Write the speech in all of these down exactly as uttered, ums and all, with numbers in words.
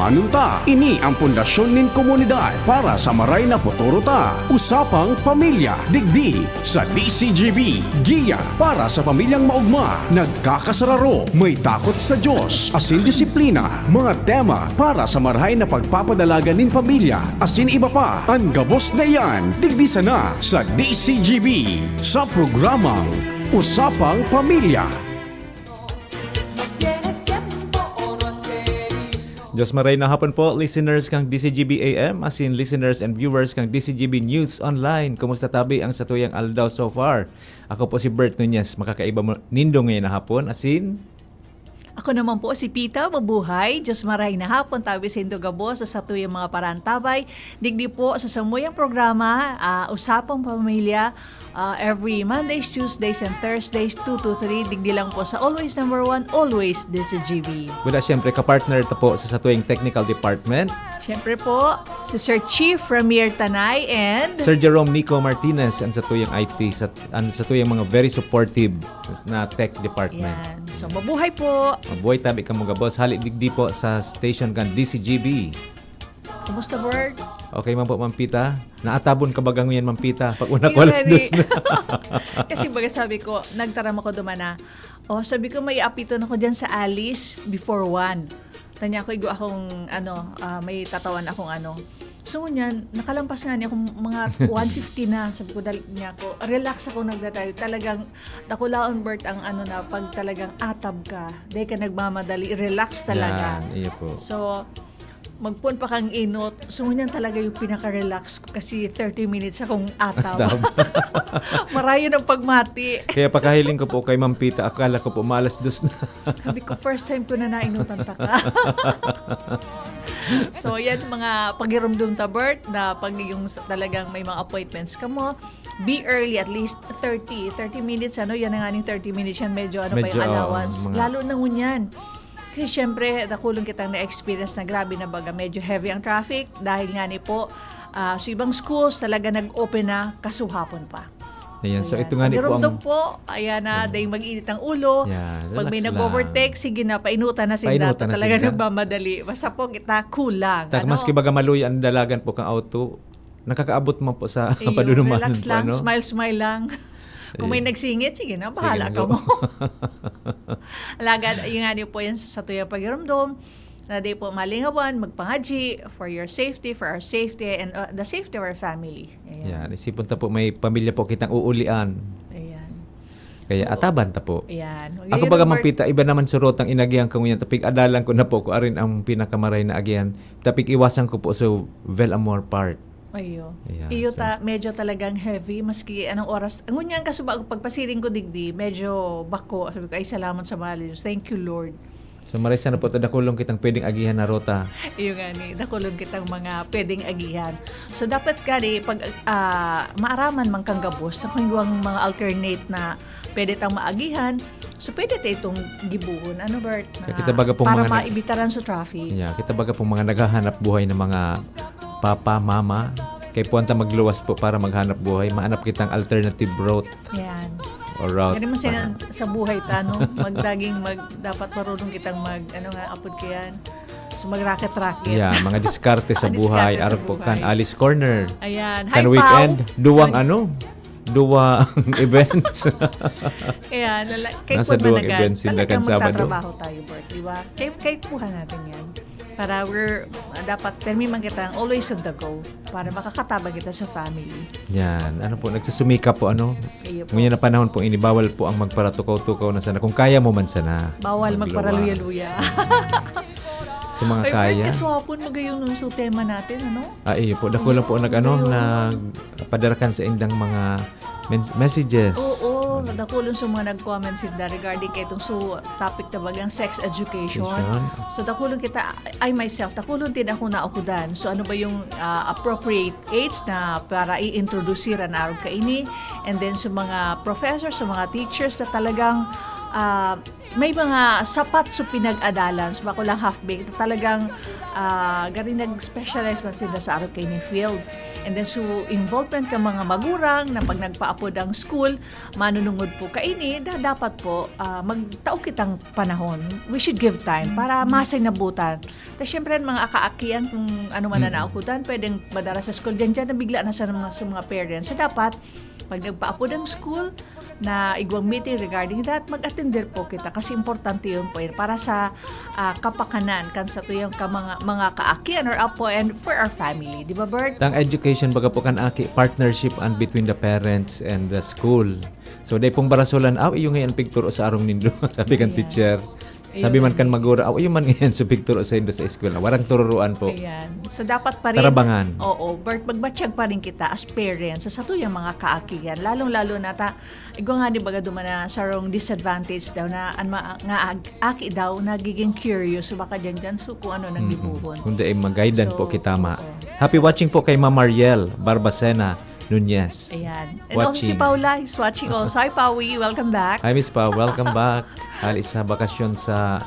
Anunta, ini ang pundasyon nin komunidad para sa maray na futuro ta. Usapang Pamilya, digdi sa D C G B. Giya para sa pamilyang maogma, nagkakasararo, may takot sa Diyos, asin disiplina. Mga tema para sa marahay na pagpapadalagan nin pamilya, asin iba pa. An gabos na iyan, digdi sana sa D C G B, sa programang Usapang Pamilya. Diyos maray na hapon po, listeners kang D C G B A M, asin listeners and viewers kang D C G B News Online. Kumusta tabi ang satuyang aldaw so far? Ako po si Bert Nunez, makakaiba mo, nindo ngayon na hapon, asin Ako naman po si Pita, mabuhay. Diyos maray na hapon, tabi sa indo gabos sa satuyang mga parantabay. Digdi po sa samuyang programa, ah, Usapang Pamilya, ah, every Mondays, Tuesdays, and Thursdays, two to three. Digdi lang po sa Always Number One, Always D C G B. Wala, siyempre, kapartner ta po sa satuyang technical department. Siyempre po, si Sir Chief Ramir Tanay and Sir Jerome Nico Martinez, ang satuyang I T, sa, ang satuyang mga very supportive na tech department. Yan. So, mabuhay po. Mabuhay tabi kamo gabos. Hali digdi po sa station kan D C G B. Kumusta, Bert? Okay man po, Ma'am Pita? Naatabon ka baga ngunyan, Ma'am Pita? Pag una ko, alas dos na. Kasi baga sabi ko, nagtaram ako duman na, oh, sabi ko, may apiton ako dyan sa Alice before one. Tanya ko, igo akong, ano, ah, may tatawan akong ano. So, ngunyan, nakalampas nga niya kung mga one fifty na. Sabi ko, dali niya ako. Relax ako nagdadrive. Talagang, dakulaon, Bert, ang ano na, pag talagang atab ka, di ka nagmamadali, relax talaga. Yan, iyo po. So, magpon pa kang inot. So, ngunyan talaga yung pinaka-relax ko kasi thirty minutes akong atab. Atab. Marayo ng pagmati. Kaya pakahiling ko po kay Ma'am Pita, akala ko po maalas dos na. Sabi ko, first time ko na nainutan taka. So, yan mga pagirumdum ta, Bert, na pag yung s- talagang may mga appointments ka mo, be early, at least thirty, thirty minutes, ano, yan na nga ning thirty minutes yan, medyo ano pa Medyo, yung oo, allowance. mga Lalo na ngunyan. Kasi syempre, dakulon kitang na-experience na grabe na baga, medyo heavy ang traffic dahil nga ni po, ah, sa ibang schools talaga nag-open na kasuhapon pa. Ayan, so, yan. Ito nga ni po Pakiramdam ang po, ayan na, dahil mag-init ang ulo. Yeah, Pag may relax nag-overtake, lang. Sige na, painutan na sinda. Painutan na Talaga sinda. Nagmamadali. Basta po, kita kulang. Tak, ano? Maski baga maluya ang dalagan po kang auto, nakakaabot man po sa Iyo, paduduman relax po, lang, ano? Smile-smile lang. Kung may Iyo. Nagsingit, sige na, Sige bahala na ka po. mo. Alagad, yung nga niyo po yan sa, sa tuyang pagirumdom, na di po malingawan, magpangadyi for your safety, for our safety, and uh, the safety of our family. Ayan. Yan, isipon ta po, may pamilya po kitang uulian. Ayan. Kaya So, ataban ta po. Ayan. Ako baga, Ma'am Pita, iba naman surot ang inagihan ko ngunyan. Tapig adalan ko na po kung arin ang pinakamaray na agihan. Tapig iwasan ko po sa Velamor Park. Ayo. Ayan, Iyo so- ta, medyo talagang heavy, maski anong oras. Ngunyan kaso ba, pagpasiring ko digdi, medyo bako. Sabi ko, "Ay, salamat sa mahal na Diyos. Thank you, Lord." So, maray sana po, dakulon kitang pwedeng agihan na rota. Iyo nga ni, dakulon kitang mga pwedeng agihan. So, dapat ka ni, pag ah, maaraman man kang gabos, sa kung yung mga alternate na pwede tang maagihan, so pwede ta itong gibuhon. Ano, Bert? Sa kita baga pong para mga nag- maibitaran sa traffic. Yeah, kita baga pong mga naghahanap buhay ng mga papa, mama, kay puwan ta magluwas po para maghanap buhay, mahanap kitang alternative route Yan. or route. Ganun man sila sa buhay ta, no? Magdaging, mag, dapat marunong kitang mag, ano nga, apod ko yan. So, mag-racket-racket. Yeah, mga diskarte sa Mga buhay. diskarte sa Aron po buhay. Kan Alice Corner. Ayan. Kan Hi, weekend, Pao. duwang Mag- ano? Duwang events. Ayan. Lala- kay Nasa Puan duwang Managan, events sinda talagang kan Sabado. Magtatrabaho tayo, Bert. Di ba? Kay, kay kuha natin yan. Para we're, uh, dapat, permi man kita always on the go. Para makakatabang kita sa family. Yan. Ano po, nagsusumikap po, ano? Iyo po. Ngunyan na panahon po, inibawal po ang magparatukaw-tukaw na sana. Kung kaya mo man sana. Bawal magluwas. Magparaluya-luya. Sa mga Ay, kaya. Bert, kaswapon, magayong nung sa tema natin, ano? Ah, iyo po. Dakula po nag-ano, Ayun. nagpadarakan sa indang mga men- messages. Oo, dakulon sa mga nag-comment sinda regarding kay itong so topic na bagang sex education. Education. So dakulon kita, I myself, dakulon din ako naukudan. So ano ba yung ah, appropriate age na para i-introduce na arog kaini? And then sa mga professors, sa mga teachers na talagang ah, may mga sapat sa pinag-adalan, so bako lang half-baked, talagang, ah, gari nag-specialize man sila sa araw kaini field. And then, so, involvement ka mga magurang na pag nagpaapod ang school, manunungod po kaini, da-, dapat po, ah, magtao kitang panahon. We should give time para masay nabutan. Ta syempre, ang mga akaakian, kung ano man na naukutan, pwedeng madara sa school, diyan, diyan, nabigla na sa mga, sa mga parents. So, dapat, pag nagpaapod ang school, na igwang meeting regarding that, mag-attender po kita kasi importante yun po yun para sa, ah, kapakanan kan satuyang ka mga, mga kaakian or apo and for our family. Di ba, Bert? Ang education, baga po kan aki, partnership and between the parents and the school. So, dai pong barasolan, "Aw, iyo ngayon pigturo sa arong nindo," sabi kan Yeah. teacher. Sabi man Ayun. kan maguro, "Aw, iyo man ngayon sa pigturo sa indo sa eskwela." Warang tururuan po. Ayan. So, dapat pa rin, Tarabangan. oo, Bert, magmatsyag pa rin kita as parents sa satuyang mga kaakian. Lalong-lalo na ta, igwa nga, di ba, duman na sarong disadvantage daw na an ma-, nga ag-, aki daw nagiging curious. So, baka dyan, dyan, so, kung ano nang Mm-mm. gibuhon. Kundi ay mag-guidean So, po kita, ma. oo. Happy watching po kay Ma'am Mariel Barbacena Nunez. Ayan. And also si Watching. Paula is watching also. Hi, Pawi. Welcome back. Hi, Miss Pau. Welcome back. Hali sa bakasyon sa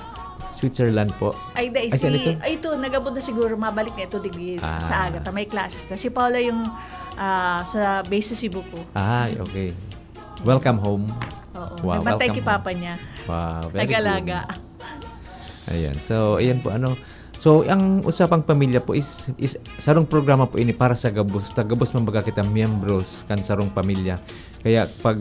Switzerland po. Ay, dai, Ay, si ano si, ito? ay, ito, nagabot na siguro, mabalik na ito, digdi, Ah. sa aga, ta may classes na. Si Paula yung, ah, sa base sa Cebu po. Ay, okay. Welcome home. Oo. Wow, Nagbantay welcome ki home. papa niya. Wow, very Nag-alaga. good. Ayan. So, ayan po, ano. So, ang Usapang Pamilya po is, is sarong programa po ini para sa gabos. Ta gabos man baga kita miyembros kan sarong pamilya. Kaya pag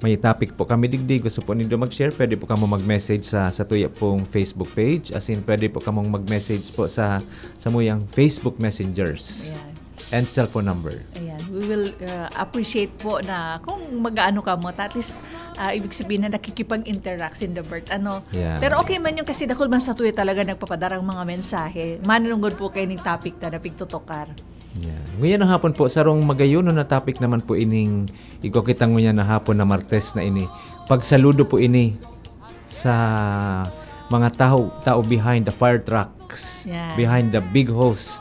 may topic po kami digdi, gusto po nindo mag-share, pwede po kamo mag-message sa, sa tuya pong Facebook page. As in, pwede po kamong mag-message po sa, sa muyang Facebook Messengers. Ayan. And cellphone number. Ayan. We will, uh, appreciate po na kung mag-aano kamo, ta at least, ah, ibig sabihin na nakikipag-interact sinda, Bert. Ano? Yeah. Pero okay man yun kasi dakul man sa tuya talaga nagpapadarang mga mensahe. Manunungod po kayo ning topic ta na pigtutokar. Yeah. Ngayon ang hapon po, sarong magayon na topic naman po ining igwa kita ngunyan na hapon na Martes na ini. Pagsaludo po ini sa mga tao, tao behind the fire trucks, Yan. behind the big hose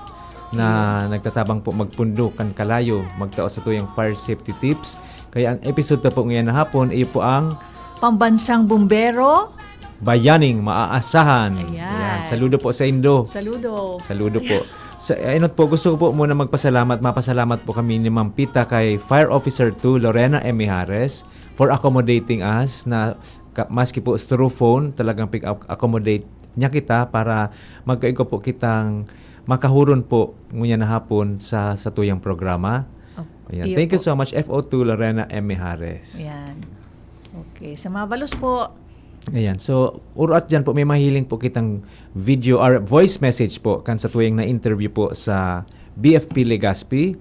na Yan. nagtatabang po magpundo kan kalayo, magtao sa tuyang fire safety tips. Kaya ang episode ta po ngayon na hapon, iyo po ang Pambansang Bumbero. Bayaning Maaasahan. Ayan. Ayan. Saludo po sa indo. Saludo. Saludo po. Sa, ayun po, gusto ko po muna magpasalamat, mapasalamat po kami ni Ma'am Pita kay Fire Officer two Lorena M. Mijares for accommodating us na ka-, maski po through phone, talagang pick-up, accommodate niya kita para magkaigwa po kitang makahuron po ngunyan na hapon sa, sa tuyang programa. Op-, Ayan. iyo Thank you po. so much, F O two Lorena M. Mijares. Ayan. Okay. Sa mabalos po. Ayan. So, urat dyan po, may mahiling po kitang video or voice message po kan sa tuyang na-interview po sa B F P Legazpi.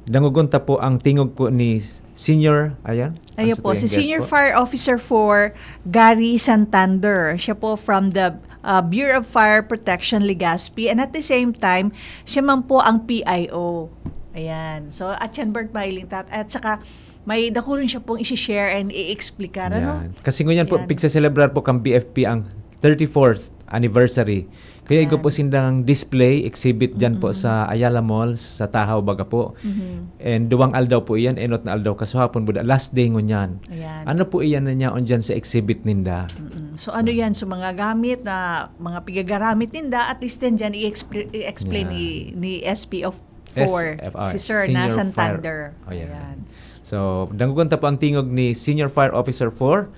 Dangogon ta po ang tingog po ni Senior, ayan, ang Ayan sa po, tuyang si guest Senior po. Fire Officer four, Gary Santander. Siya po from the, uh, Bureau of Fire Protection, Legazpi. And at the same time, siya man po ang P I O. Ayan. So, at yan, Bert, mahiling tat-, at saka, may dakulon siya pong isi-share and i-explicar, ano? Yan. Kasi ngunyan po, Yan. pigse-celebrar po kang B F P ang thirty-fourth anniversary. Kaya igo Yan. po sindang display, exhibit dyan po Mm-mm. sa Ayala Mall, sa Tahaw, baga po. Mhm. And duwang aldaw po iyan, enot na aldaw kasuhapon, buda, last day ngunyan. Ayan. Ano po iyan na niyaon dyan sa exhibit ninda? Mm-mm. So, ano So, yan? So, mga gamit na, mga pigagaramit ninda, at least din dyan, i-expl-, i-explain Yan. ni, ni S P of four, S F R, si Sir na Senior Fire. Santander. Oh, yan. Ayan. So, dangogon ta po ang tingog ni Senior Fire Officer four,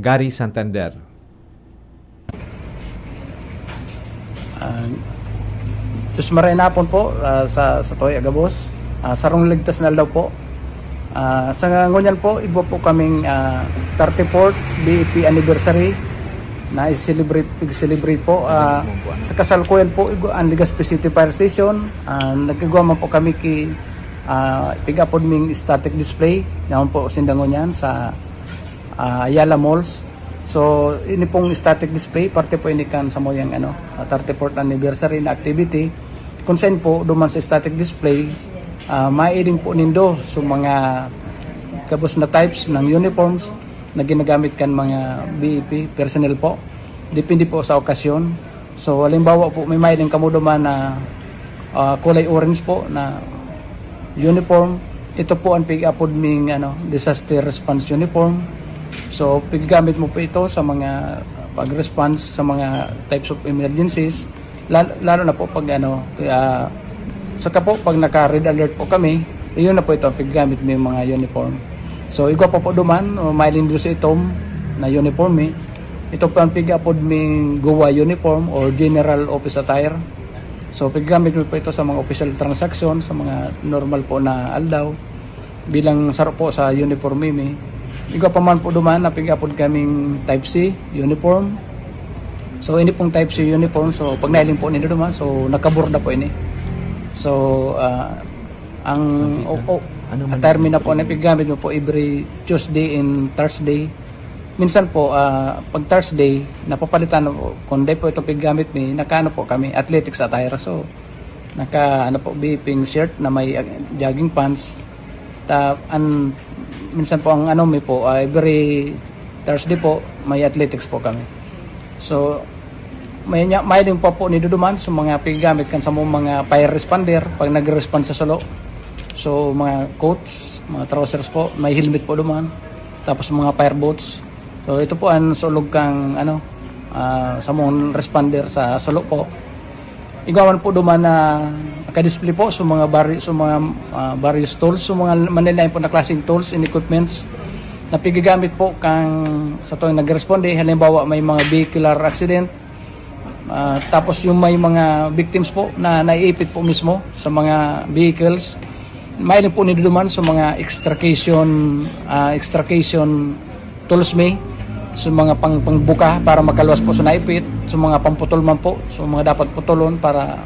Gary Santander. Ah, Diyos maray na hapon po, ah, sa, sa Toy Agabos. Ah, sarong ligtas na aldaw po. Ah, sa ngunyan po, igwa po kaming, ah, thirty-fourth B E P anniversary na i-celebrate, i-celebrate po. Ah, sa kasalukuyan po, igwa, ang Legazpi City Fire Station, ah, nagkagwa man po kami ki, ah, pig-apod ming static display, naman po sinda ngunyan sa, ah, Ayala Malls. So, ini pong static display, parte po ini kan samuyang, ano, ah, thirty-fourth anniversary na activity. Kung saan po, duman sa static display, ah, mailing po nindo sa mga gabos na types ng uniforms na ginagamit kan mga B E P personnel po. Depende po sa okasyon. So, halimbawa po, may mailing kamo duman na, ah, kulay orange po na uniform. Ito po ang pig-apod ning, ano, disaster response uniform. So, paggamit mo po ito sa mga pag-response sa mga types of emergencies, lalo, lalo na po pag ano, ah, saka po pag naka-red alert po kami, iyon na po ito, paggamit mo yung mga uniform. So, igwa pa po duman, o mailing doon sa itom na uniform eh. Ito po ang pig-apod ming Goa uniform or general office attire. So, paggamit mo po ito sa mga official transaction, sa mga normal po na aldaw, bilang saro po sa uniform mi. Igwa pa man po duman, napig-apod kaming Type C uniform. So, ini pong Type C uniform, so, pag nailing po nindo duman, so, nakaborda po ini. So, ah, ang, Nakita. o, o, Ano man attire mi na po, napigamit mo po every Tuesday and Thursday. Minsan po, ah, pag Thursday, napapalitan na po. Kung di po ito pigamit mi, nakaano po kami, athletics attire. So, naka, ano po, biping shirt na may, ah, jogging pants. Ta, an, minsan po ang ano mi po, ah, every Thursday po, may athletics po kami. So, may nya, may din po po ni duduman sa mga pigamit kan sa mga fire responder pag nagre-respond sa sulo. So, mga coats, mga trousers po, may helmet po duman. Tapos mga fire boots. So, ito po ang sulog kang, ano, ah, sa mga responder sa sulo po. Igwa man po duman na naka-display po sa mga bari-, sa mga, ah, various tools, sa mga manilain po na klaseng tools and equipments na pigagamit po kang sa tuwing nagresponde. Halimbawa, may mga vehicular accident, ah, tapos yung may mga victims po na naiipit po mismo sa mga vehicles, mahiling po niduduman sa mga extrication, ah, extrication tools mi, sa mga pang, pangbuka para makaluwas po sa naipit, sa mga pamputol man po, sa mga dapat putulon para,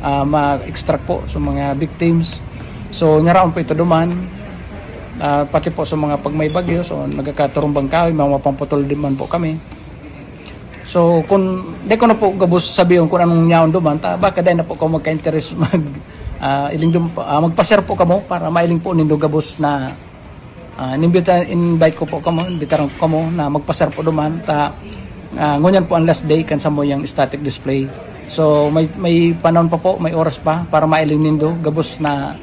ah, ma-extract po sa mga victims. So, nyaraon po ito duman, ah, pati po sa mga pag may bagyo, so nagkakaturumbang kahoy, mga pamputol din man po kami. So, kung di ko na po gabos sabihin kung anong nyaon duman, ta, baka dahil na po ako magka-interest mag, ah, iling dum-, ah, magpa-share po kamo para mailing po nindo gabos na Ah, inimbita-, invite ko po kamo, imbitaran ko kamo na magpa-share po duman ta, ah, ngunyan po ang last day kan samuyang static display. So, may, may panahon pa po, may oras pa para mailing nindo gabos na,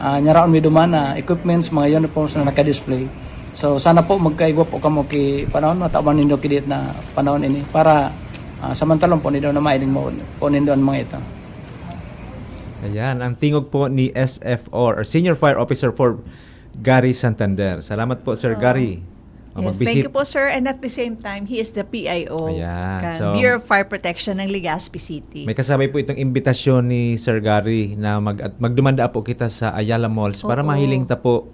ah, nyaraon mi duman na equipments, mga uniforms na naka-display. So, sana po magkaigwa po kamo ki panahon, matawan nindo ki diit na panahon ini para, ah, samantalan po nindo na mailing mo po nindo ang mga ito. Ayan, ang tingog po ni S F O or Senior Fire Officer for Gary Santander. Salamat po, Sir Oo. Gary. O, Yes, thank magbisit- you po, sir. And at the same time, he is the P I O Ayan, kan so, Bureau of Fire Protection ng Legazpi City. May kasabay po itong imbitasyon ni Sir Gary na mag-, at magdumanda po kita sa Ayala Malls para Oo. mahiling ta po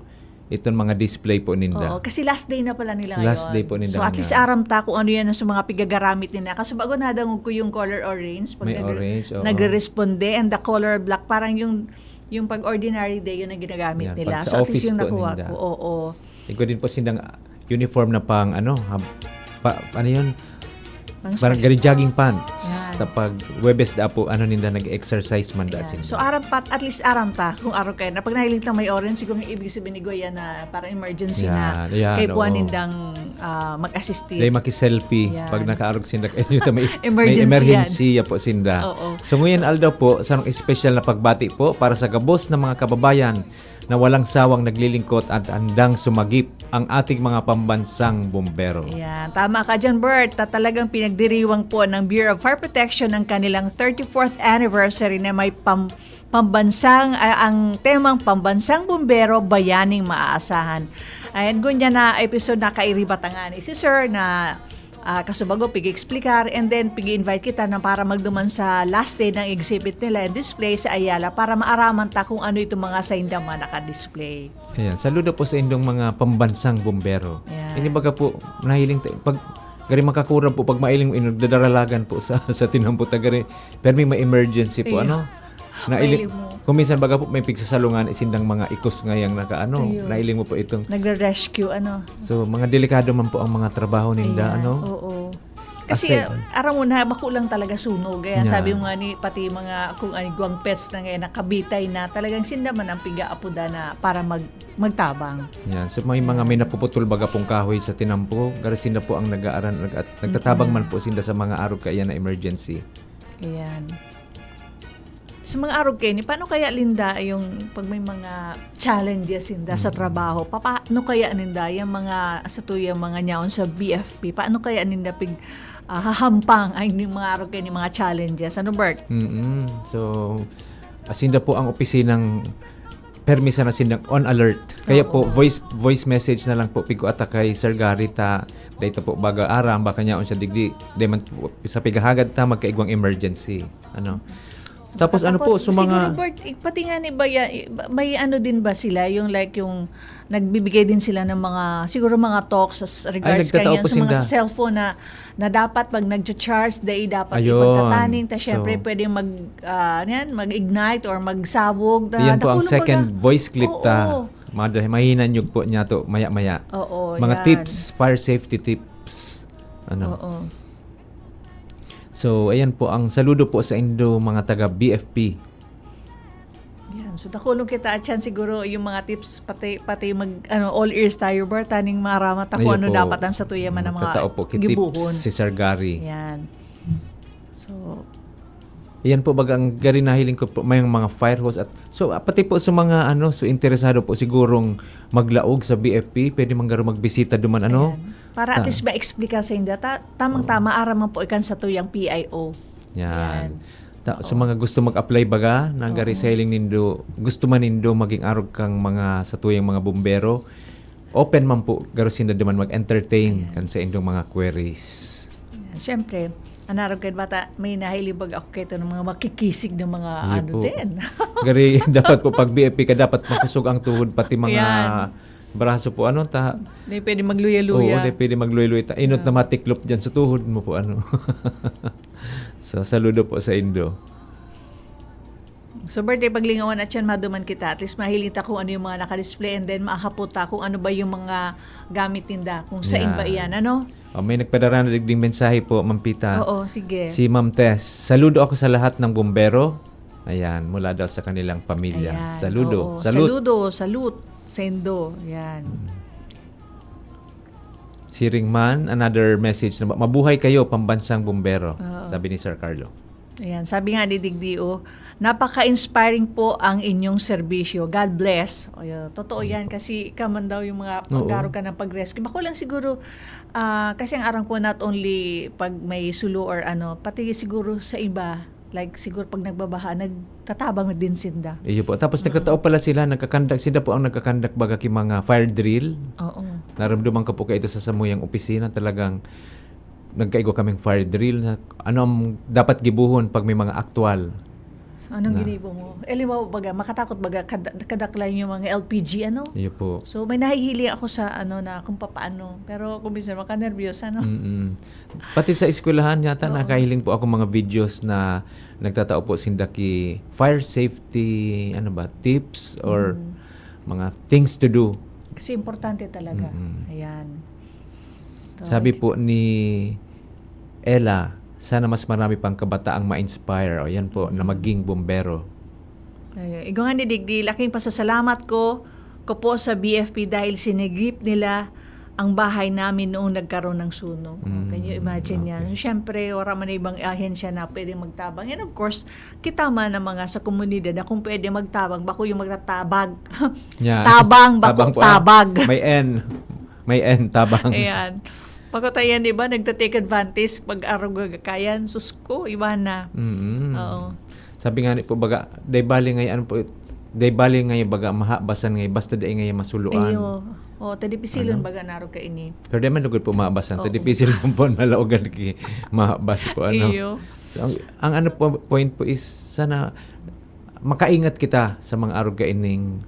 itong mga display po ninda. Oo, kasi last day na pala nila Last ngayon. day po ninda So, at least ngayon. aram ta kung ano yan sa mga pigagaramit nila. Kaso bago nadangog ko yung color orange, pag May nagre-, orange, oo. nagre-responde, and the color black, parang yung, yung pag ordinary day yun ang ginagamit Yan, nila. pag sa So, at least office yung po nakuha ninda. ko. Oo. Ikaw din po sindang uniform na pang ano, ha, pa, ano yun? Pang Parang special. gani jogging pants. Yan. Tapag Webes da po, ano ninda, nag-exercise man da Yan. sila. So, aram pat, at least aram ta kung araw kayo. Na pag nahiling ta may orange, siguro yung ibig sabihin ni Goya na parang emergency na Yan, yan, kay buwan oo. nindang, ah, mag-assist. Dahil maki-selfie Yan. pag nakaarog sinda kayo, may, may Emergency emergency yan. ya po sinda. Oo. So, ngayon, Aldo po, sa special na pagbati po para sa gabos na mga kababayan na walang sawang naglilingkot at handang sumagip ang ating mga pambansang bumbero. Ayan. Tama ka dyan, Bert. Ta-, talagang pinagdiriwang po ng Bureau of Fire Protection ang kanilang thirty-fourth anniversary na may pam-, pambansang, ah, ang temang Pambansang Bumbero, Bayaning Maaasahan. Ayan, gunya na episode na kairiba ta ngani si Sir na Ah, kasubago, pigi-explicar, and then pigi-invite kita na para magduman sa last day ng exhibit nila and display sa Ayala para maaraman ta kung ano itong mga saindang mga naka-display. Ayan. Saludo po sa indong mga pambansang bumbero. Ayan. Ini baga po, nahiling ta-, pag, gari makakurab po, pag mailing, nagdadaralagan po sa, sa tinampo ta gari. Pero may emergency po, Ayan. ano? Nailing Nailing mo. Kung minsan baga po may pigsasalungan, isindang mga ikos ngayang nakaano, Ayun. nailing mo po itong Nagre-rescue, ano? So, mga delikado man po ang mga trabaho ninda, Ayan, ano? oo. Kasi, Aside, ah, aram mo na, bako lang talaga sunog. Kaya Yeah. sabi mo nga ni, pati mga kung ano, guwang pets na ngayon, nakabitay na, talagang sinda man ang piga-apoda na para mag-, magtabang. Yan. So, may mga, may napuputol baga pong kahoy sa tinampo, gari sinda po ang nag-aaran-, nag-, at nagtatabang Mm-mm. man po sinda sa mga arog kaya na emergency. Ayan. Sa mga arog kaini, paano kaya, Linda, yung pag may mga challenges ninda sa Mm. trabaho, pa-, paano kaya ninda yung mga, sa tuyang mga nyaon sa B F P, paano kaya ninda pig-, ah, hahampang ay yung mga arog kaini, mga challenges? Ano, Bert? Mm-mm. So, asinda po ang opisinang permi sana sindang on alert. Kaya Oo. po, voice, voice message na lang po, pigkua ta kay Sir Gary ta, dahil ito po baga aram, baka niya on siya digdi, dahil man po, sa pighahagad ta, magkaigwang emergency. Ano? Tapos ano po, Tapos, sa mga siguro, Bert, i-, pati nga ni ba ya-, i-, ba-, may ano din ba sila, yung like, yung nagbibigay din sila ng mga, siguro mga talks sa s-, Ay, regards nagtatao kanya po sa mga sinda. sa cellphone na, na dapat pag nagcha-charge, dai dapat Ayun. ipagtataning, ta syempre So, pwede mag, ah, ano yan, mag-ignite or magsabog. Na, Yan po ang nakulong baga. second voice clip ta. Oo. Mada-, mahina nyo po niya to, maya-maya. Oo, Mga yan. tips, fire safety tips. Ano? Oo. So, ayan po, ang saludo po sa indo, mga taga B F P. Yan. So, dakulon kita at yan siguro yung mga tips, pati, pati mag, ano, all ears tayo, Bert, taning maaraman ta kung Ayun ano po. dapat ang satuya man ang mga Magtatao po, ki-, gibuhon. tips si Sir Gary. Yan. So, Yan po, baga, ang gari nahiling ko po, may mga fire hose at, so, ah, pati po sa mga, ano, so, interesado po sigurong maglaog sa B F P, pwede man garo magbisita duman, ano? Ayan. Para at Ta- least ma-explica sa inda. Ta-, tamang-tama, Oo. aram man po ikan sa tuyang P I O. Yan. Yan. Ta-, sa Oo. mga gusto mag-apply baga, na gari Oo. sa hiling nindo, gusto man nindo maging arog kang mga, sa tuyang mga bumbero, open man po, garo sinda duman mag-entertain Ayan. kan sa indong mga queries. Ayan. Siyempre, an arog kan bata, may nahiling baga ako kaito ng mga makikisig na mga Iyo ano po. din. Gari, dapat po pag B F P ka, dapat makusog ang tuhod, pati mga Ayan. braso po, ano, ta-, Di pwede magluya-luya. Oo, di pwede magluya-luya. Ta-, inot na Yeah. matiklop dyan sa tuhod mo po, ano. So, saludo po sa indo. So, birthday, paglingawan at yan, maduman kita. At least mahiling ta kung ano yung mga nakadisplay and then mahapot ta kung ano ba yung mga gamit ninda, kung saan ba Yan. iyan, ano? Oh, may nagpadara na digding mensahe po, Ma'am Pita. Oo, sige. Si Ma'am Tess, "Saludo ako sa lahat ng bumbero." Ayan, mula daw sa kanilang pamilya. Ayan, Saludo. oo. Salute. Saludo, salute, sendo. Yan. Siring man, another message na, "Mabuhay kayo, pambansang bumbero," Oo. sabi ni Sir Carlo. Ayan, sabi nga ni Digdi, oh, "Napaka-inspiring po ang inyong serbisyo. God bless." O, yun. Totoo Ano yan, po? kasi ika man daw yung mga Oo. pagdaro ka ng pag-rescue. Bako lang siguro, ah, kasi ang aram ko, not only pag may sulo or ano, pati siguro sa iba, like, siguro pag nagbabaha, nagtatabang din sinda. Iyo po. Tapos Mm. nagkatao pala sila, nagkakandak, sila po ang nagkakandak baga ki mga fire drill. Oo. Naramdaman ko po kaito sa samuyang opisina, talagang nagkaigwa kaming fire drill na ano ang dapat gibuhon pag may mga aktual So, anong na ginibo mo? Eh, halimbawa, baga, makatakot baga, kada-, kadaklan yung mga L P G, ano? Iyo po. So, may nahihili ako sa, ano, na kung papaano. Pero kung minsan, makanervyos, ano? Mm-mm. Pati sa eskwelahan yata, Oo. nakahiling po ako mga videos na nagtatao po sinda ki fire safety, ano ba, tips or Mm. mga things to do. Kasi importante talaga. Mm-mm. Ayan. Sabi Correct. po ni Ella, "Sana mas marami pang kabataang ma-inspire." O, yan po, na Mm. maging bombero. Ay, igwa nga ni Digdi, laking pasasalamat ko, ko po sa B F P dahil sinigip nila ang bahay namin noong nagkaroon ng sunog. Oh, can you Mm, imagine yan? okay. Siyempre, wala man na ibang ahensya na pwedeng magtabang. And of course, kita man ang mga sa komunidad na kung pwede magtabang, bako yung magtatabag. Yan. Tabang, bako Tabang po, ah. tabag. May N. May N, tabang. Ayan. Bako tayo yan, di ba? Nagta-take advantage pag arog kakayan. Sus ko, iba na. Mm. Oo. Sabi nga ni po, baga, day bali ngay-an po, day bali ngay baga, mahabasan ngay, basta day ngay masuluan. Ayo. Oh, tadipisilon Ano? baga naro ka ini. Pero di man lugod po mahabasan, Oo. tadipisil man po nalaogan ki mahabas po, ano. Iyo. So, ang, ang ano po, point po is, sana makaingat kita sa mga arog kaining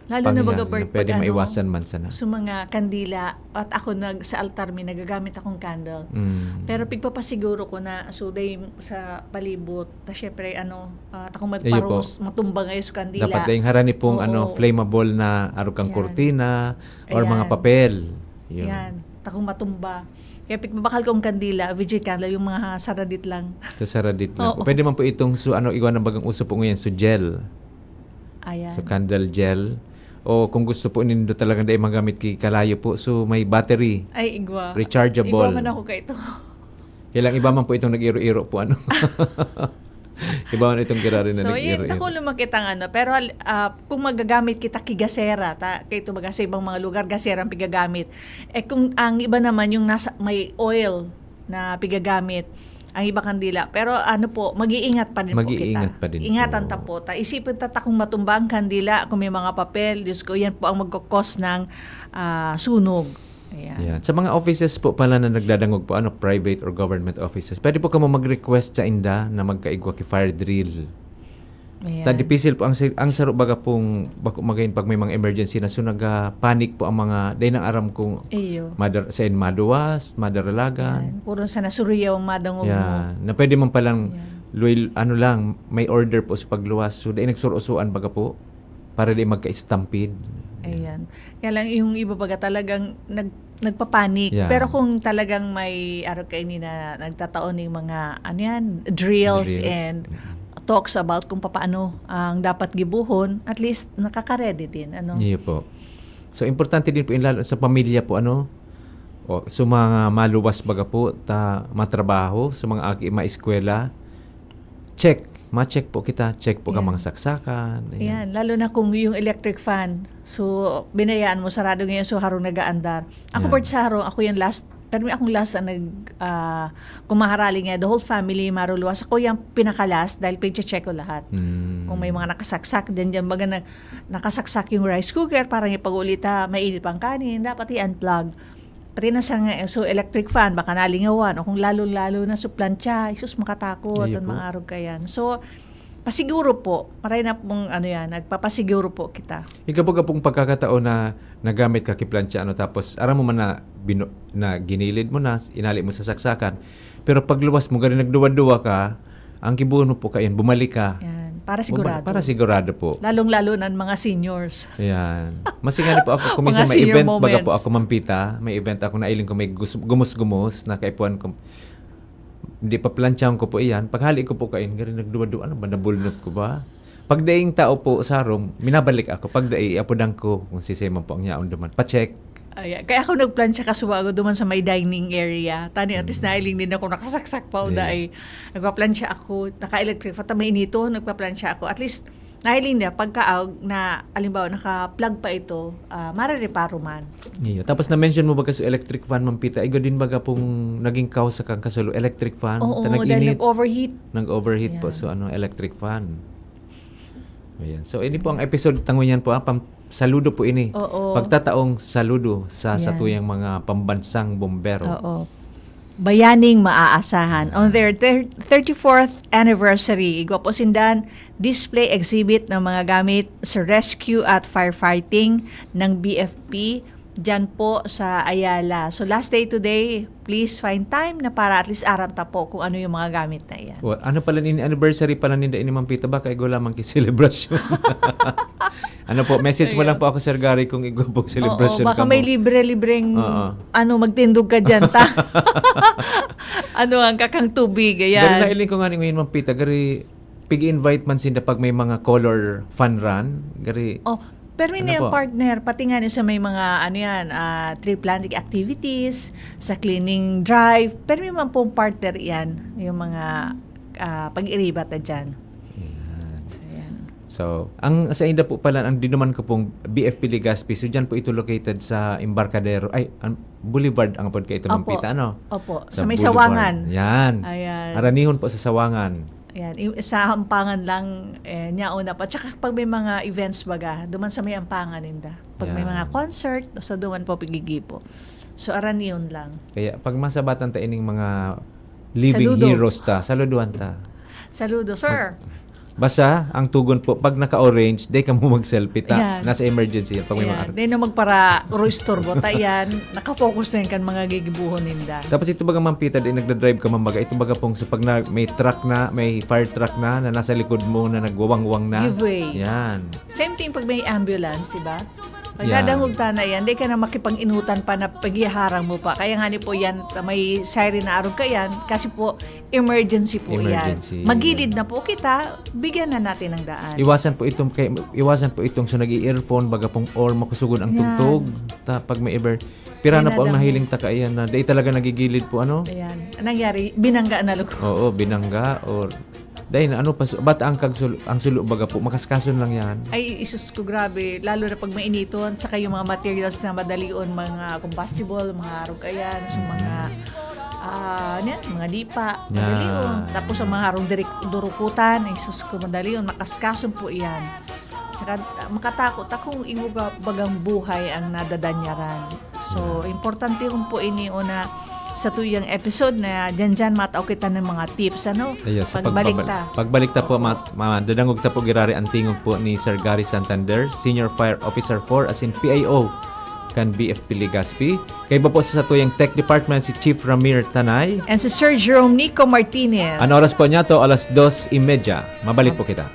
Lalo na pangyayari baga, na Bert, pwede pag ano, maiwasan man sana. sa mga kandila, at ako nag-, sa altar, may nagagamit akong candle. Mm. Pero pigpapasiguro ko na, so, day sa palibot, ta syempre, ano, ah, takong Iyo po. magparos, matumba ngayon sa kandila. Dapat dahil harani pong, ano, Oo. flammable na arog kang Yan. kurtina or mga Ayan. papel. Yun. Yan. Takong matumba. Kaya pigpabakal kong kandila, Vijay candle, yung mga saradit lang. So, saradit lang po. Oo. Pwede man po itong, so, ano, iwan ng bagang uso po ngayon, so gel. Ayan. So, candle gel. O kung gusto po nindo talagang dai magamit ki kalayo po, so may battery. Ay, igwa. Rechargeable. Igwa man ako kaito. Kailang iba man po itong nag-iro-iro po, ano. Iba man itong giraray na So, yun, nag-ir-ir. Tako lumakit ang ano. Pero, ah, kung magagamit kita ki gasera, ta, kay ito baga sa ibang mga lugar, gasera ang pigagamit. Eh, kung ang iba naman yung nasa, may oil na pigagamit, ang iba kandila. Pero ano po, mag-iingat pa din po kita. Mag-iingat pa din Ingatan po. ta po. Ta, isipin ta, ta kung matumba ang kandila, kung may mga papel, Diyos ko, yan po ang magkakos ng ah, sunog. Ayan. Yan. Sa mga offices po pala na nagdadangog po, ano, private or government offices, pwede po kamo mag-request sa inda na magkaigwa ki fire drill. Ayan. Ta dipisil po ang si- ang saro baga pong bako magayon pag may mga emergency na, so naga-panic po ang mga, dahil nang aram kung Iyo. madar sa in maduwas, madaralagan. Ayan. Puro sa nasuriyaw ang madangog mo. Yeah. Na pwede man palang Yan. luwil, ano lang, may order po sa pagluwas. So, dahil nagsurusuan baga po para di magka-stampede. Ayan. Kaya lang yung iba baga talagang nag, nagpapanik. Yeah. Pero kung talagang may araw kaini na nagtatao ng mga, ano yan, drills, Drills. And talks about kung paano ang dapat gibuhon, at least nakaka-ready din. Ano? Iyo po. So, importante din po yung lalo sa pamilya po, ano? O, so, mga maluwas baga po, ta, matrabaho, sa mga aki, maeskwela, check. Ma-check po kita, check po ka Yan. mga saksakan. Ayan. Yan, lalo na kung yung electric fan. So, binayaan mo, sarado ngayon, so harong nag-aandar. Ako, Yan. Bert, sa harong, ako yung last, pero may akong last na nag, ah, kung maharali nga, the whole family maruluwas. Ako yung pinaka-last dahil pinche-check ko lahat. Mm. Kung may mga nakasaksak, dyan, dyan, baga na, nakasaksak yung rice cooker, parang yung pag-ulit, ha, mainit pang kanin, dapat i-unplug. Pati na sa nga, so electric fan, baka nalingawan, o kung lalo-lalo na sa plancha, Jesus, makatakot, Iyo ang po. mga arog ka yan. So, pasiguro po, maray na pong ano yan, nagpapasiguro po kita. Ikaw po pong pagkakataon na nagamit ka ki plancha, ano, tapos aram mo man na, binu- na ginilid mo na, inali mo sa saksakan, pero pagluwas mo, gari nagduwa-duwa ka, ang kibuno po kayan, bumalik ka. Yan, para Bumalik- sigurado. Para sigurado po. Lalong-lalo na ang mga seniors. Yan. Mas nga po ako, kung Mga minsan may senior event, baga po moments. Ako, Ma'am Pita, may event ako, nailing ko may gus- gumus-gumus, na kaipuhan ko, hindi pa plantsahan ko po iyan. Paghali ko po kain, gari nagduwa-duwa, ano ba, nabulnot ko ba? Pag daing tao po, sarong, minabalik ako. Pag dai, apodan ko kung sisay man po ang yaon duman. Pa-check. Ay, kaya ako nagplantsa kasubago duman sa may dining area. Tani, at least nailing din ako, nakasaksak pa o Yeah. dai. Nagpaplantsa ako, naka-electric fan, may inito, nagpaplantsa ako. At least, nailing na, pagkaag na, alimbawa, naka-plug pa ito, ah, marereparo man. Iyo. Tapos na-mention mo baga sa electric fan, Ma'am Pita, igo din baga pong naging cause sa kang kasulo, electric fan. Oo, Ta dahil nag-init. nag-overheat. Nag-overheat po, Yan. So, ano, electric fan. Ayan. So, ini po ang episode tango niyan po, ah, pam- saludo po ini. Oo. Pagtataong saludo sa Yan. satuyang mga pambansang bombero. Oo. Bayaning maaasahan. On their thir- thirty-fourth anniversary, igwa po sindan, display exhibit ng mga gamit sa rescue at firefighting ng B F P dyan po sa Ayala. So, last day today, please find time na para at least aram ta po kung ano yung mga gamit na iyan. Wa- ano pala, ini anniversary pala ninda ini, Ma'am Pita, baka igo lamang ki selebrasyon. Ano po, message mo Ayun. lang po ako, Sir Gary, kung igo pong selebrasyon Oo, baka kamo. May libre-libreng Oo. ano, magtindog ka dyan, ta? Ano ang kakang tubig, Gari ayan. Nailing ko nga ni ngayon, Ma'am Pita, gari pig-invite man sinda pag may mga color fun run. Gari, Oh, pero may Ano na yung po? Partner, pati nga ni sa may mga, ano yan, ah, tree planting activities, sa cleaning drive, pero may man pong partner yan, yung mga ah, pag-iribat na dyan. Ayan. So, yan. So, ang sa inda po pala, ang dinuman ko pong B F P Legazpi, so dyan po ito located sa Embarcadero, ay, ang Boulevard ang pod kaito, Ma'am Opo. Pita, ano? Opo. Sa Sa may Boulevard. Sawangan. Yan. Ayan. Aranihon po sa Sawangan. Ayan. I- Sa Ampangan lang, eh, niyaon na pa. Tsaka pag may mga events baga, duman sa may Ampangan ninda. Pag may Yan. mga concert, sa duman po pigigipo. So, aran yun lang. Kaya pag masabatan ta ining mga living Saludo. Heroes ta, saluduhan ta. Saludo, sir. Basta, ang tugon po, pag naka-orange, di ka mo mag-selfie ta. Yan. Nasa emergency yan, pag may Ayan. mga Di na magpara-istorbo ta yan. Nakafocus na yan kan mga gigibuhon ninda. Tapos ito baga, Ma'am Pita, di nagda-drive ka, Ma'am, baga. Ito baga pong, so pag na, may truck na, may fire truck na, na nasa likod mo, na nagwawangwang na. Give way. Yan. Same thing pag may ambulance, di ba? Pag Yeah. nadangog ta na yan, di ka na makipag-inutan pa na paghiharang mo pa. Kaya nga ni po yan, may siren na arog ka yan. Kasi po, emergency po Emergency. Yan. Magilid na po kita, bigyan na natin ng daan. Iwasan po itong kay, iwasan po itong so nag-i-earphone, baga pong or makusugon ang Yan. tugtog. Ta, pag may ever, pira na May po ang nadangog. Nahiling ta kaiyan na di talaga nagigilid po, ano? Ayan. Ang nangyari, binangga na luko. Oo, binangga or Dahil ano pa, su-, ba't ang kagsul-, ang sulo baga po, makaskason lang yan. Ay, isus ko, grabe. Lalo na pag mainiton, saka yung mga materials na madalion, mga combustible, mga rugayan, so mga, ah, ano yan, mga lipa, Yan. madalion. Tapos ang mga harong direk, durukutan, ay sus ko, madalion, makaskason po yan. Tsaka ah, makatakot akong imuga bagang buhay ang nadadanyaran. So, importante rin po ini una sa tuyang episode na dyan-dyan matao kita ng mga tips, ano? Ayun, sa Pagbalik pagbabal- ta. Pagbalik ta po, ma- madadangog ta po, girari ang tingog po ni Sir Gary Santander, Senior Fire Officer four, as in P I O kan B F P Legazpi. Kaiba po sa satuyang Tech Department, si Chief Ramir Tanay. And si Sir Jerome Nico Martinez. Ang oras po niya to, alas dos y media. Mabalik po kita.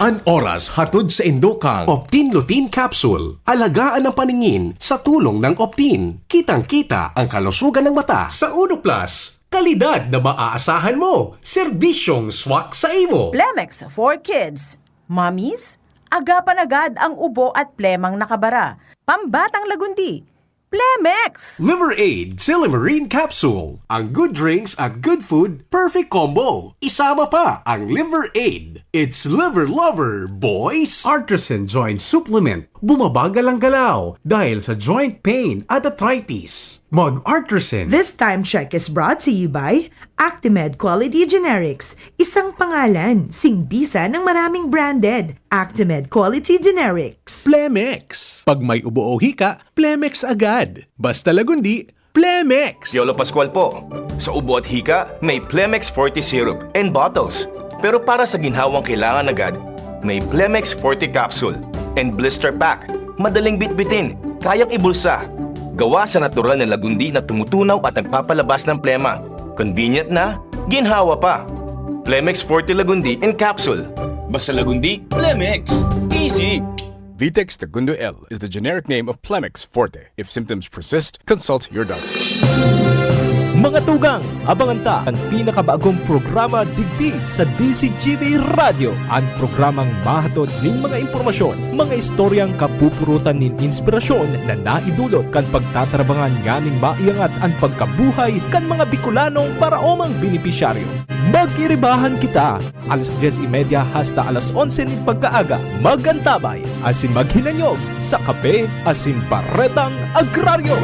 An oras hatod sa indokang Optin Lutein Capsule. Alagaan ang paningin sa tulong ng Optin. Kitang-kita ang kalusugan ng mata. Sa Uno Plus, kalidad na maaasahan mo. Serbisyong swak sa imo. Plemex for Kids. Mommies, agapan agad ang ubo at plemang nakabara. Pambatang lagundi. Plemex! Liver Aid Silymarin Capsule. Ang good drinks at good food, perfect combo. Isama pa ang Liver Aid. It's Liver Lover, boys! Artisan Joint Supplement. Bumabagal ang galaw dahil sa joint pain at arthritis. Mag-Artisan. This time check is brought to you by Actimed Quality Generics, isang pangalan, singbisa ng maraming branded. Actimed Quality Generics. Plemex. Pag may ubo o hika, Plemex agad. Basta lagundi, Plemex! Piolo Pascual po. Sa ubo at hika, may Plemex Forte Syrup and bottles. Pero para sa ginhawang kailangan agad, may Plemex Forte Capsule and Blister Pack. Madaling bitbitin, kayang ibulsa. Gawa sa natural na lagundi na tumutunaw at nagpapalabas ng plema. Convenient na, ginhawa pa. Plemex Forte Lagundi in Capsule. Basta lagundi, Plemex. Easy! Vitex Segundo L is the generic name of Plemex Forte. If symptoms persist, consult your doctor. Mga tugang, abangan ta an pinakabagong programa digdi sa D Z G B Radyo, an programang mahatod nin mga impormasyon, mga istoryang kapupurutan nin inspirasyon na naidulot kan pagtatrabangan nganing maiangat an pagkabuhay kan mga Bicolanong paraomang benepisyaryo. Magiribahan kita, alas dyes y media hasta alas onse nin pagkaaga. Mag-antabay asin maghinanyog sa Kape asin Baretang Agraryo.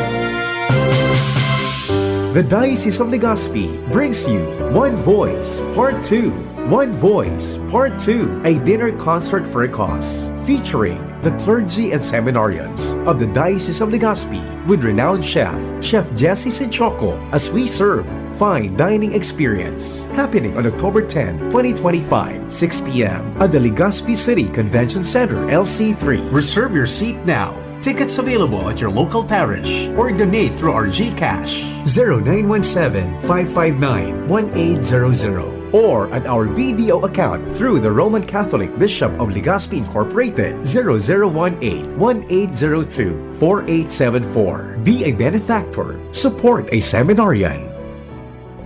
The Diocese of Legazpi brings you One Voice Part two. One Voice Part two, a dinner concert for a cause, featuring the clergy and seminarians of the Diocese of Legazpi with renowned chef, Chef Jesse Sinchoco, as we serve fine dining experience, happening on October tenth, twenty twenty-five, six p.m. at the Legazpi City Convention Center, L C three. Reserve your seat now. Tickets available at your local parish or donate through our GCash, zero nine one seven, five five nine, one eight zero zero, or at our B D O account through the Roman Catholic Bishop of Legazpi Incorporated, zero zero one eight, one eight zero two, four eight seven four. Be a benefactor. Support a seminarian.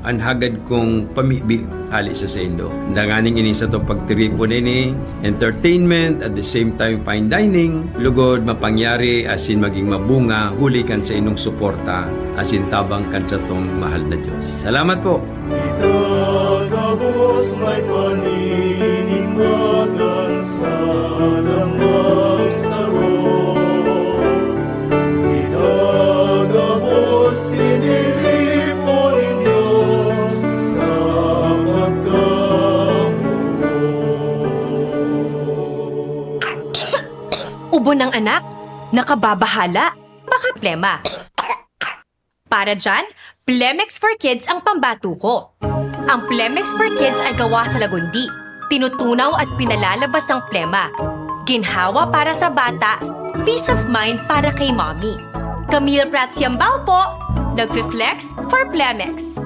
An hagad kong pamibi hali sa saindo. Danganing ini satong pagtiripon ini, entertainment, at the same time fine dining, lugod mapangyari asin maging mabunga huli kan saindong suporta asin tabang kan satong mahal na Dios. Salamat po! Itagabos may paninimbagan sa damang saro. Itagabos tiniripon nin Dios sa pagkamuot. Ubo ng anak, nakababahala, baka plema. Para dyan, Plemex for Kids ang pambatuko. Ang Plemex for Kids ay gawa sa lagundi, tinutunaw at pinalalabas ang plema. Ginhawa para sa bata, peace of mind para kay mommy. Camille Prats Yambao po, nagfi-flex for Plemex.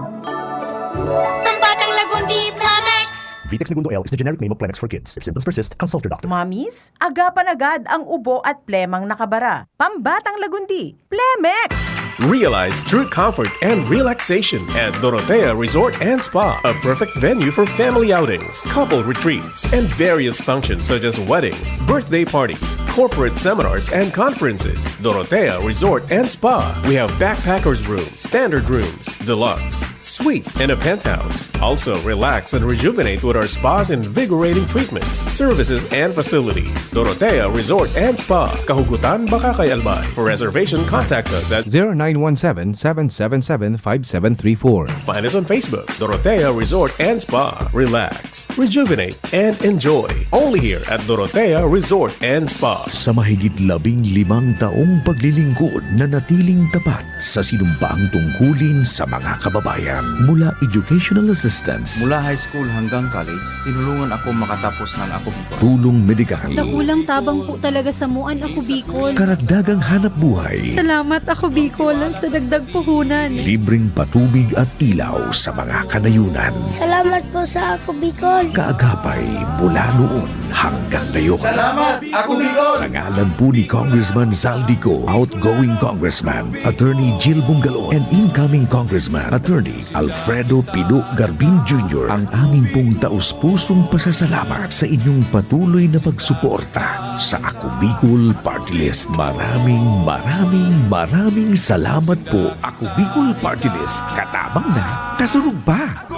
Pambatang Lagundi, Plemex! Vitex Segundo L is the generic name of Plemex for kids. If symptoms persist, consult your doctor. Mommies, agapan agad ang ubo at plemang nakabara. Pambatang Lagundi, Plemex! Realize true comfort and relaxation at Dorotea Resort and Spa, a perfect venue for family outings, couple retreats, and various functions such as weddings, birthday parties, corporate seminars, and conferences. Dorotea Resort and Spa. We have backpackers room, standard rooms, deluxe, Suite and a penthouse. Also, relax and rejuvenate with our spa's invigorating treatments, services, and facilities. Dorotea Resort and Spa, Kahugutan, Bacacay, Albay. For reservation, contact us at zero nine one seven, seven seven seven, five seven three four. Find us on Facebook, Dorotea Resort and Spa. Relax, rejuvenate, and enjoy. Only here at Dorotea Resort and Spa. Sa mahigit labing limang taong paglilingkod, nanatiling tapat sa sinumpaang tungkulin sa mga kababayan. Mula educational assistance, Mula high school hanggang college, tinulungan ako makatapos ng Ako Bicol. Tulong medikal, Dakulang tabang po talaga sa muan, Ako Bicol. Karagdagang hanap buhay, Salamat, Ako Bicol, sa dagdag puhunan. Libreng patubig at ilaw sa mga kanayunan. Salamat po sa Ako Bicol. Kaagapay mula noon hanggang ngayon. Salamat, Ako Bicol! Sa ngalan po ni Congressman Zaldy Co, outgoing Congressman, Attorney Jill Bungalon, and incoming Congressman, Attorney Alfredo Pido Garbin Junior, ang amin pong taus-pusong pasasalamat sa inyong patuloy na pagsuporta sa Ako Bicol Party List. Maraming, maraming, maraming salamat po, Ako Bicol Party List. Katabang na, kasunod pa!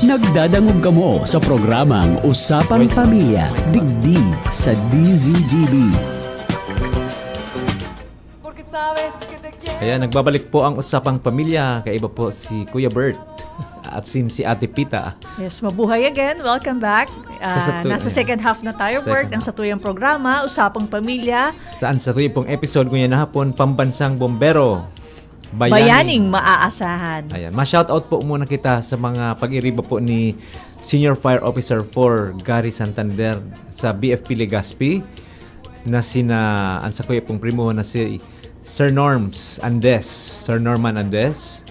Nagdadangog kamo sa programang Usapang Pamilya, digdi sa D Z G B. Ayan, nagbabalik po ang Usapang Pamilya. Kaiba po si Kuya Bert at sin si Ate Pita. Yes, mabuhay again. Welcome back. Ah, Sa satu- nasa second half na tayo, Second Bert, ng half. satuyang programa, Usapang Pamilya. Saan sa tuyang pong episode ngunyan na hapon, Pambansang Bombero. Bayaning Bayaning maaasahan. Ayan. Ma-shoutout po muna kita sa mga pag-iriba po ni Senior Fire Officer four Gary Santander sa B F P Legazpi, na sina, ang sakuya pong primo na si Sir Norms Andes, Sir Norman Andes,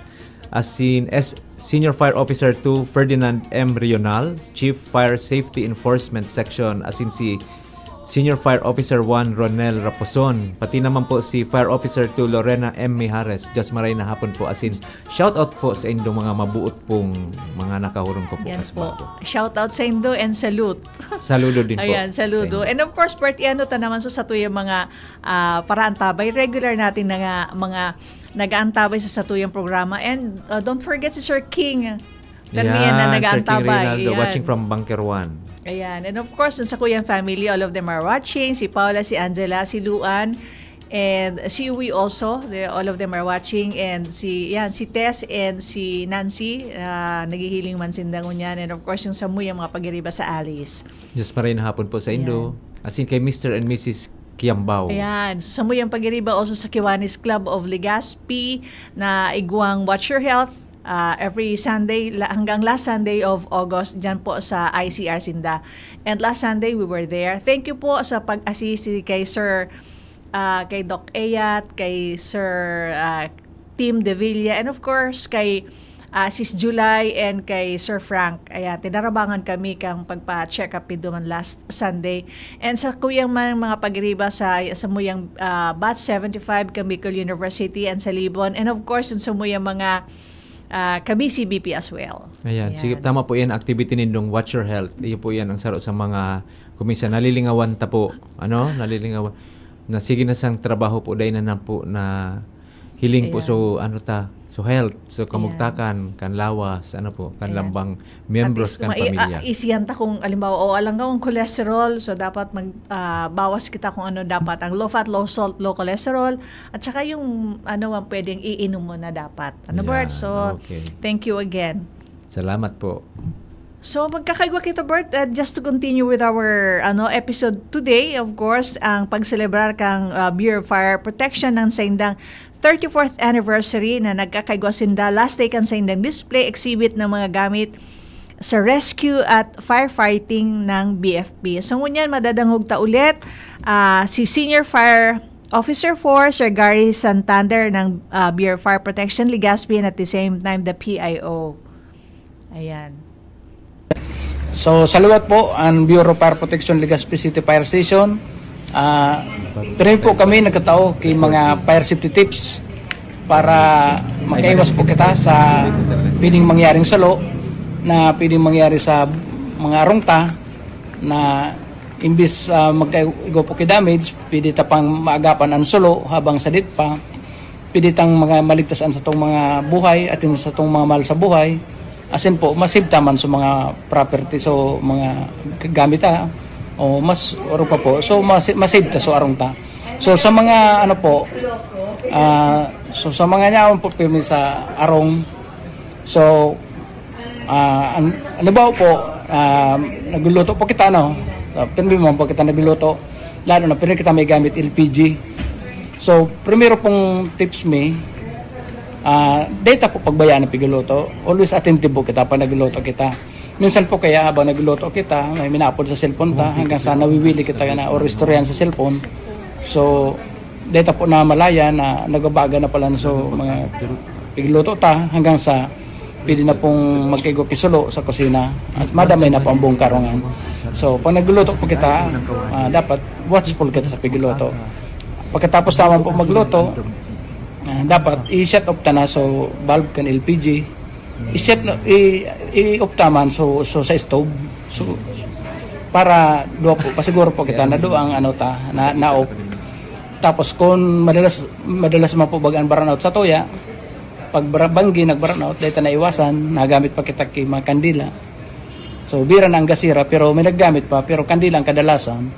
as in S-, Senior Fire Officer two Ferdinand M Rional, Chief Fire Safety Enforcement Section, as in si Senior Fire Officer one Ronel Raposon, pati naman po si Fire Officer two Lorena M Mijares. Diyos maray na hapon po, as in, shout out po sa indong mga mabuot pong mga nakahurong ko po, Yan po. Kasbago. Shout out sa indo and salute. Saludo din po Ayan, saludo. sa indo. And of course, Bert, iano ta naman so sa tuyang mga, ah, paraantabay, regular natin na nga mga nag-aantabay sa satuyang programa. And, ah, don't forget si Sir King Permian na Yan, Sir King nag-aantabay. Reynaldo, Ayan. watching from Bunker One. Ayan. And of course, sa kuyang family, all of them are watching. Si Paula, si Angela, si Luan, and si Uwi also. They, all of them are watching. And si, yan, si Tess and si Nancy, ah, naghihiling man sinda ngunyan. And of course, yung samuyang mga pag-iriba sa Alice. Diyos maray na hapon po sa indo. Yan. As in kay Mister and Missus Kiambao. Ayan. So, samuyang pag-iriba also sa Kiwanis Club of Legazpi na igwang Watch Your Health, ah, every Sunday la-, hanggang last Sunday of August dyan po sa I C R sinda. And last Sunday, we were there. Thank you po sa pag-assist kay Sir, ah, kay Doc Eyat, kay Sir, ah, Tim Devilla, and of course, kay, ah, Sis July and kay Sir Frank. Ayan, tinarabangan kami kang pagpa-check up duman last Sunday. And sa kuyang man mga pag-iriba sa, sa muyang, ah, Batch seventy-five kang Bicol University and sa Libon. And of course, sa muyang mga, ah, Kabisi B P as well. Ayan, Ayan. sige, tama po yan, activity nindong Watch Your Health. Iyo po yan ang saro sa mga, kung minsan, nalilingawan ta po. Ano? Nalilingawan. Na sige na sang trabaho po, dahil na, na po na hiling po Ayan. so, ano ta, so health, so Ayan. kamugtakan, kan lawas, ano po, kan Ayan. lambang miyembros At is-, kan mai-, pamilya. a-, isiyan ta kung, alimbawa, o alang kang cholesterol, so dapat mag, ah, bawas kita kung ano dapat, ang low fat, low salt, low cholesterol, at saka yung, ano, ang pwedeng iinom mo na dapat. Ano, Bert? Ayan, So, okay. thank you again. Salamat po. So, magkakaigwa kita, Bert, uh, just to continue with our, ano, episode today, of course, ang pagselebrar kang, uh, Bureau of Fire Protection ng saindang thirty-fourth anniversary na nagkakaigwa sinda. Last day kan saindang display exhibit ng mga gamit sa rescue at firefighting ng B F P. So, ngunyan, madadangog ta ulit, ah, si Senior Fire Officer four, Sir Gary Santander ng, ah, Bureau of Fire Protection, Legazpi, and at the same time, the P I O. Ayan. So, saluwat po ang Bureau of Fire Protection, Legazpi City Fire Station. Ah, pero po kami nagkatao kay mga fire safety tips para makaiwas po kita sa pwedeng mangyaring salo na pwedeng mangyari sa mga arong ta na Imbis, ah, magkaigo po ki damage, pwede ta pang maagapan an sulo habang sadit pa. Pwede tang mga maligtas an satong mga buhay, atin sa satong mga mahal sa buhay. Asin po, masave ta man sa mga property, so mga gamit ta, o mas oro pa po. So, mas, masave ta, so arong ta. So, sa mga ano po, ah, so sa mga nyaon po, pirmi sa arong, so, ah, an-, halimbawa po, ah, nagluluto po kita, no? Ah, pirmi mo po kita nagluluto. Lalo na, pirmi kita may gamit L P G. So, primero pong tips mi, ah, data po pagbayaan ng pigluto. Always attentive po kita pag nagluluto kita. Minsan po kaya habang nagluluto kita, may minapod sa cellphone ta, hanggang sa nawiwili kita na or istoryahan sa cellphone. So, data po na malaya na nagbabaga na pala so mga pigluto ta hanggang sa pwede na pong magkaigo ki sulo sa kusina at madamay na po ang buong karungan. So, pag nagluluto po kita, ah, dapat watchful kita sa pigluto. Pagkatapos naman po magluto, ah, dapat i-shut off ta na so valve kan L P G. I-shut na, i, i-off ta man so, so sa stove. So, para duwa po, pasiguro po kita na duwa ang ano ta, na, na-off. Tapos kung madalas, madalas man po baga an brownout sa toya, pag bra-, banggi nag-brownout, dahil ta naiwasan, nagamit pa kita ki mga kandila. So, bira na ang gasira, pero may naggamit pa, pero kandila ang kadalasan.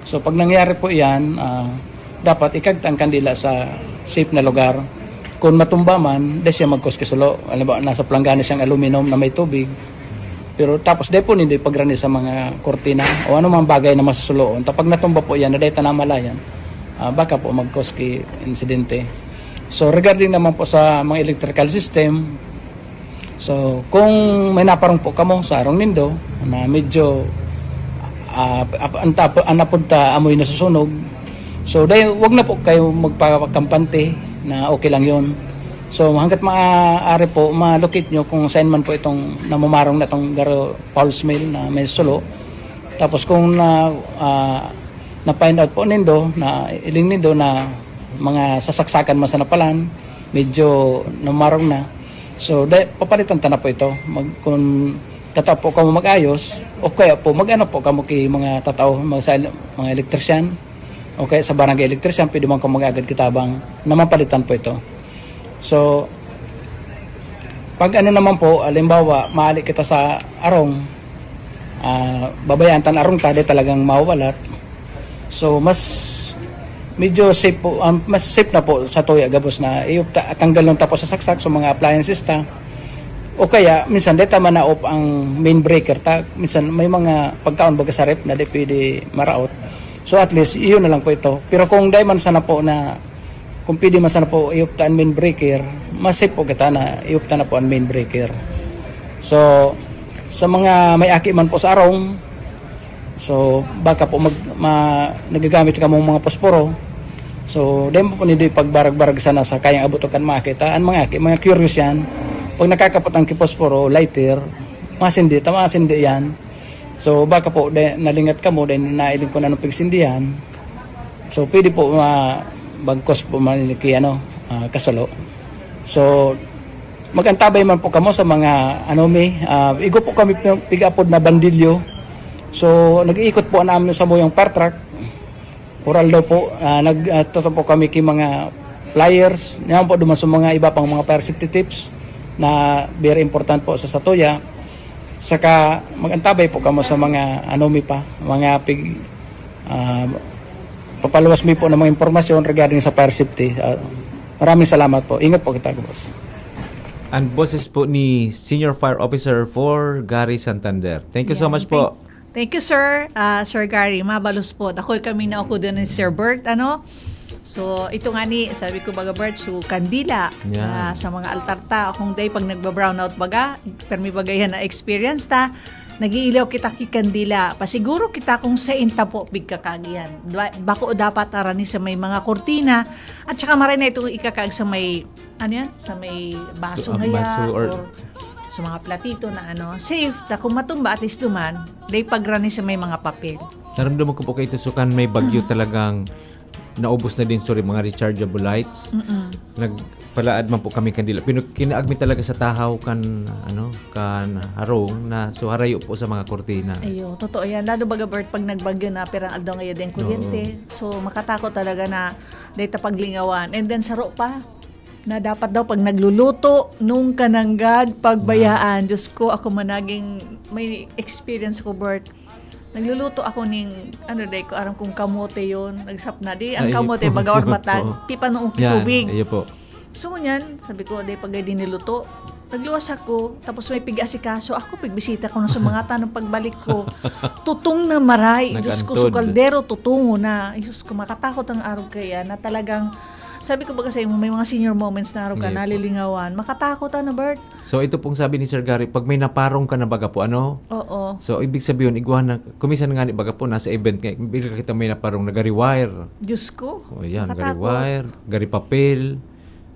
So, pag nangyari po yan, ah, dapat ikagta ang kandila sa safe na lugar. Kung matumba man, di siya magkos ki sulo. Halimbawa, nasa planggana siyang aluminum na may tubig. Pero tapos, di po nindo ipagrani sa mga kortina o anumang bagay na masusuloon. Tapag natumba po yan, na dahil ta namalayan, ah, baka po magkos ki insidente. So, regarding naman po sa mga electrical system, so, kung may naparong po kamo sa arong nindo na medyo, ah, ap-, ang tap-, ang napod ta amoy nasusunog, so, dai, wag na po kayo magpakampante na okay lang yon. So, hanggat maaari po, malocate nyo kung saan man po itong namamarong na itong garo foul smell na may sulo. Tapos kung na, ah, na-find out po nindo, na iling nindo na mga sasaksakan man sa napalan, medyo namarong na. So, da-, papalitan ta na po ito. Mag-, kung tatao po kamo mag-ayos, o kaya po, mag-ano po kamo ki mga tatao, mga, sa, mga elektrisyan, o kaya sa barangay elektrisyan, pwede man kamo mag-agad ki tabang na mapalitan po ito. So, pag ano naman po, halimbawa, maali kita sa arong, ah, babayaan ta an arong ta, di talagang mawawalat. So, mas medyo safe po, um, mas safe na po sa tuya gabos na i-off ta, tanggalon ta po sa saksak, sa mga appliances ta. O kaya, minsan, di ta man na-off ang main breaker ta. Minsan, may mga pagkaon baga sa ref na di pwede maraot. So, at least, iyon na lang po ito. Pero kung dai man sana po na, kung pwede man sana po i-off ta an main breaker, mas safe po kita na i-off ta na po an main breaker. So, sa mga may aki man po sa arong, so, baka po mag-, ma-, nagagamit kamong mga posporo, so, dai mo po nindo ipagbarag-barag sana sa kayang abot kan mga aki ta. An mga aki, mga curious yan. Pag nakakapot ang ki posporo, lighter, masindi, ta masindi yan. So, baka po, dai, nalingat kamo, dai nailing kung anong pagsindihan. So, pwede po ma-, bagkos po man ki, ano, ah, kasulo. So, mag-antabay man po kamo sa mga, ano, mi, ah, igo po kami pi-, pig-apod na bandilyo. So, nag-iikot po an amin sa muyang fire truck. Oral daw po, ah, nag-, ah, toto po kami ki mga flyers. Yan po duman sa mga iba pang mga fire safety tips na very important po sa satuya. Saka, mag-antabay po kamo sa mga, ano, mi pa, mga pig-, ah, papaluwas mi po ng mga impormasyon regarding sa fire safety. Ah, maraming salamat po. Ingat po kita, boss. Ang boses po ni Senior Fire Officer for Gary Santander. Thank you so Yan. much po. Thank you, sir. Ah, Sir Gary, mabalos po. Dakul kami na ako doon ni Sir Bert, ano? So, ito nga ni, sabi ko baga, Bert, so kandila Yan. ah, sa mga altar ta. Kung day pag nagba-brownout baga, permi baga yan na experience ta, nag-iilaw kita ki kandila. Pasiguro kita kung saan ta po pigkakagihan. Ba- Bako dapat arani sa may mga kortina, at saka maray na itong ikakag sa may, ano yan? Sa may baso Ah, haya, baso or- or sa mga platito na ano, safe. Ta kung matumba, at least duman, day pagrani sa may mga papel. Naramdaman ko po kayo, Tusukan, may bagyo talagang naubos na din, sorry, mga rechargeable lights. Mm-mm. Nagpalaad man po kami kandila. Pinu-, kinaag mi talaga sa tahaw kan, ano, kan harong na, so, harayo po sa mga kortina. Ayo, totoo yan. Lalo baga, Bert, pag nagbagyo na, pirang aldaw ngayon din kuryente. Oo. So, makatakot talaga na dahil ta paglingawan. And then, saro pa, na dapat daw pag nagluluto, nung kananggad, pagbayaan. Ah. Diyos ko, ako man naging may experience ko, Bert. Nagluluto ako ning, ano, day ko, aram kong kamote yon. Nagsapna, di, ang Ay, kamote, po. Baga or batag, Oo. Pipanuong Yan, tubig. Iyo po. So, ngunyan, sabi ko, "Day, pag di niluto." Nagluwas ako, tapos may pig-asikaso ako, pigbisita ko na sa mga tanong pagbalik ko. Tutong na maray. Diyos ko, Nag-antod. Sa kaldero, tutungo na. Ay, Diyos ko, makatakot ang arog kaya na talagang, sabi ko baga sa imo, may mga senior moments na arog ka, Hindi po. Nalilingawan. Makatakot, ano, Bert? So, ito pong sabi ni Sir Gary, pag may naparong ka na baga po, ano? Oo. So, ibig sabihin, igwa na, kumisan nga ni baga po, nasa event nga, bigla kita may naparong, nagari-wire. Diyos ko. O, yan, Makatakot. Gari-wire, gari-papel.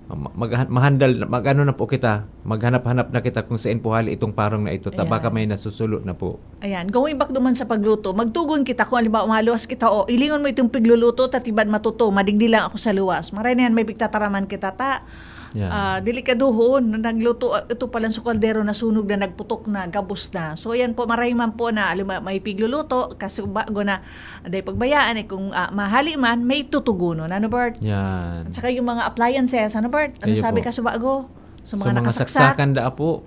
Ma-, magha-, mahandal, mag-ano na po kita, maghanap-hanap na kita kung saan po hali itong parong na ito. Ta-, baka Ayan. May nasusulo na po. Ayan, going back naman sa pagluto, magtugon kita kung halimbawa maluwas kita, o ilingon mo itong pigluluto, ta tiban matuto, madigdi lang ako sa luwas. Maray na yan, may pigtataraman kita, ta. Yan. Ah, delikadohon, na nagluto, ah, ito palang sa kaldero, nasunog na, nagputok na, gabos na. So, yan po, maray man po na, halimbawa, may pigluluto, kasi bago na, day pagbayaan, eh, kung, ah, mahali man, may tutugunon. Ano, Bert? Yan. At saka yung mga appliances, ano, Bert? Ano Ayo sabi po. Ka sa bago? So, Sa mga mga nakasaksak? Saksakan daa po.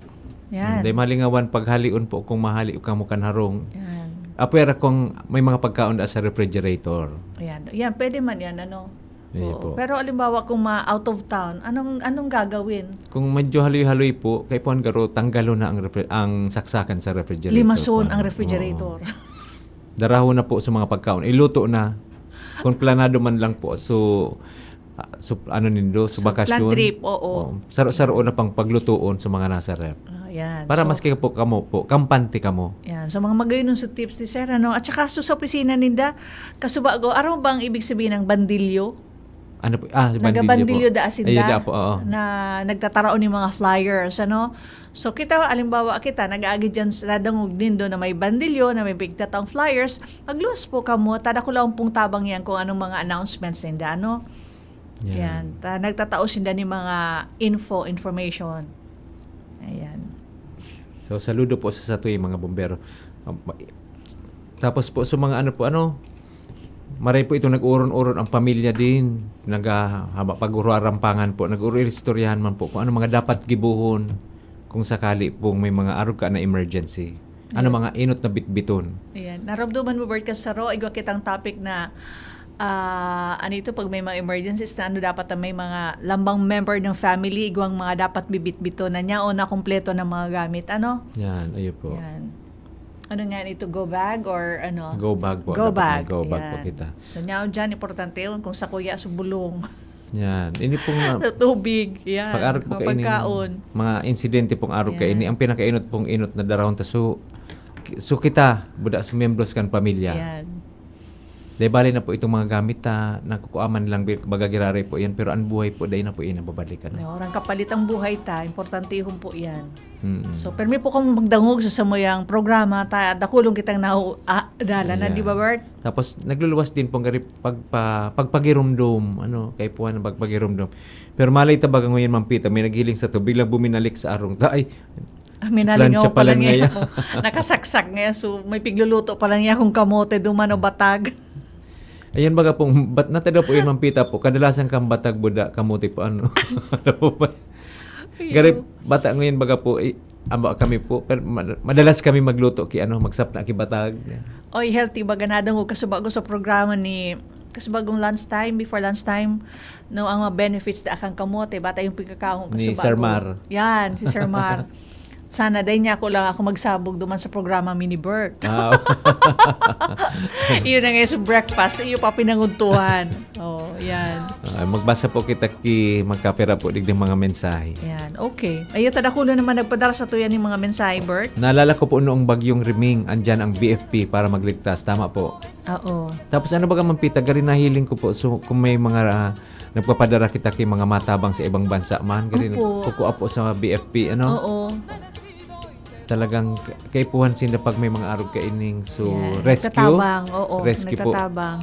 Yan. Hmm, dai malingawan paghalion po kung mahali kamo kan harong. Yan. Apwera kung may mga pagkaon daa sa refrigerator. Yan. Yan, pwede man yan, ano? Iyo Oo. Po. Pero alimbawa kung ma-out of town, anong, anong gagawin? Kung medyo haloy-haloy po, kaipuhan garo, tanggalon na ang refri-, ang saksakan sa refrigerator Limason po, ang ano? Refrigerator. Oo. Darahon na po sa mga pagkaon. Iluto na. Kung planado man lang po. So, ah, so, ano nindo, so, So, bakasyon. Planned trip, oo. Oo. Saro-saro na pang paglutoon sa mga nasa ref. Ah, yan. Para So, maski po kamo po, kampante kamo. Yan. So, mga magayon sa tips ni Sir, ano? At saka, so, sa opisina ninda, kasubago, araw bang ibig sabihin ng bandilyo? Ano po? Ah, bandilyo po. Nagabandilyo da asin Ay, da da po, oo. Na nagtataraon ng mga flyers, ano? So, kita, alimbawa, kita, nag-aagi dyan sa dadangog nindo na may bandilyo, na may pigtatang flyers, magluwas po kamo, tada ko lang pong tabang yan kung anong mga announcements ninda, ano? Yan. Yan. Ta-, nagtatao sinda ni mga info, information. Ayan. So, saludo po sa satoy, mga bombero. Um, ma-, tapos po, sa mga ano po, ano, maray po itong nag-uron-uron ang pamilya din. Naghahaba, pag-urarampangan po, nag-ururistoryahan man po kung ano mga dapat gibohon kung sakali pong may mga arog ka na emergency. Ano Ayan. Mga inot na bitbiton. Ayan. Naramdaman mo, Bert, kasaro, igwa kitang topic na, ah, ano ito, pag may mga emergencies na ano, dapat na may mga lambang member ng family, igwang mga dapat bibitbiton na niya o nakumpleto ng mga gamit. Ano? Yan, ayo po. Yan. Ano nga ito, go bag or ano? Go bag po. Go Dapat may bag. Go bag po Yan. Kita. So, niyaon dyan, importante yun kung sa kuya, subulong. Yan. Ini pong, ah, Sa tubig. Yan. Pag-arog po Mga kaini, pagkaon. Mga insidente pong arog Yan. Kaini. Ang pinakainot pong inot na darahon ta. So, ki-, so kita, buda sa miyembros kan pamilya. Yan. Dahil bali na po itong mga gamit ta, nakukuaman lang, bi-, baga giraray po yan. Pero ang buhay po, dahil na po yan, nababalikan. No, orang kapalit ang buhay ta, importantehon po yan. Mm. So, permi po kamo magdangog sa samuyang programa, ta, dakulon kitang nau-, ah, dalanan, Ayan. Di ba, Bert? Tapos, nagluluwas din pong gari-, pagpa-, pagpagirumdom, ano, kaipuhan ng pagpagirumdom. Pero malay ta baga ngayon, Ma'am Pita, may naghiling sa tubig, biglang buminalik sa arong ta, ay, Ah, may plancha nalingaw pa pa lang lang niya. Yan. Nakasaksak niya, so may pigluluto pa lang niya kung kamote, duman o batag. Ayan baga pong, bat-, natadaw po yun, Ma'am Pita po, kadalasan kang batag, buda, kamote po, ano. Ano po ba? Iyo. Gari, bata ngayon baga po, eh, amba kami po, pero ma-, madalas kami magluto ki, ano, magsapna ki batag. Oy, healthy baga, nadangog kasubago sa programa ni, kasubagong lunchtime, before lunchtime, no, ang mga benefits da kang kamote, bata yung pagkakaon Ni kasubago. Sir Mar. Yan, si Sir Mar. Sana, dahil niya ako lang ako magsabog duman sa programa mi ni Bert. Ah. Yun na nga yung breakfast, iyo pa pinanguntuhan. Oh, yan. Ah, magbasa po kita ki, magkapira po digdi mga mensahe. Yan, okay. Ayun, tadakulo naman nagpadara sa tuyan yung mga mensahe, Bert. Naalala ko po noong Bagyong Riming, andyan ang B F P para magligtas. Tama po. Oo. Tapos ano ba ka, Ma'am Pita? Gari nahiling ko po, so, kung may mga, ah, nagpapadara kita kay mga matabang sa ibang bansa, man, gari Opo. Kukua po sa B F P, ano? Oo. Talagang ka-, kaipuhan sinda pag may mga arog kaining. So, Yan. Rescue. Nagtatabang, oo, Rescue po. Nagtatabang.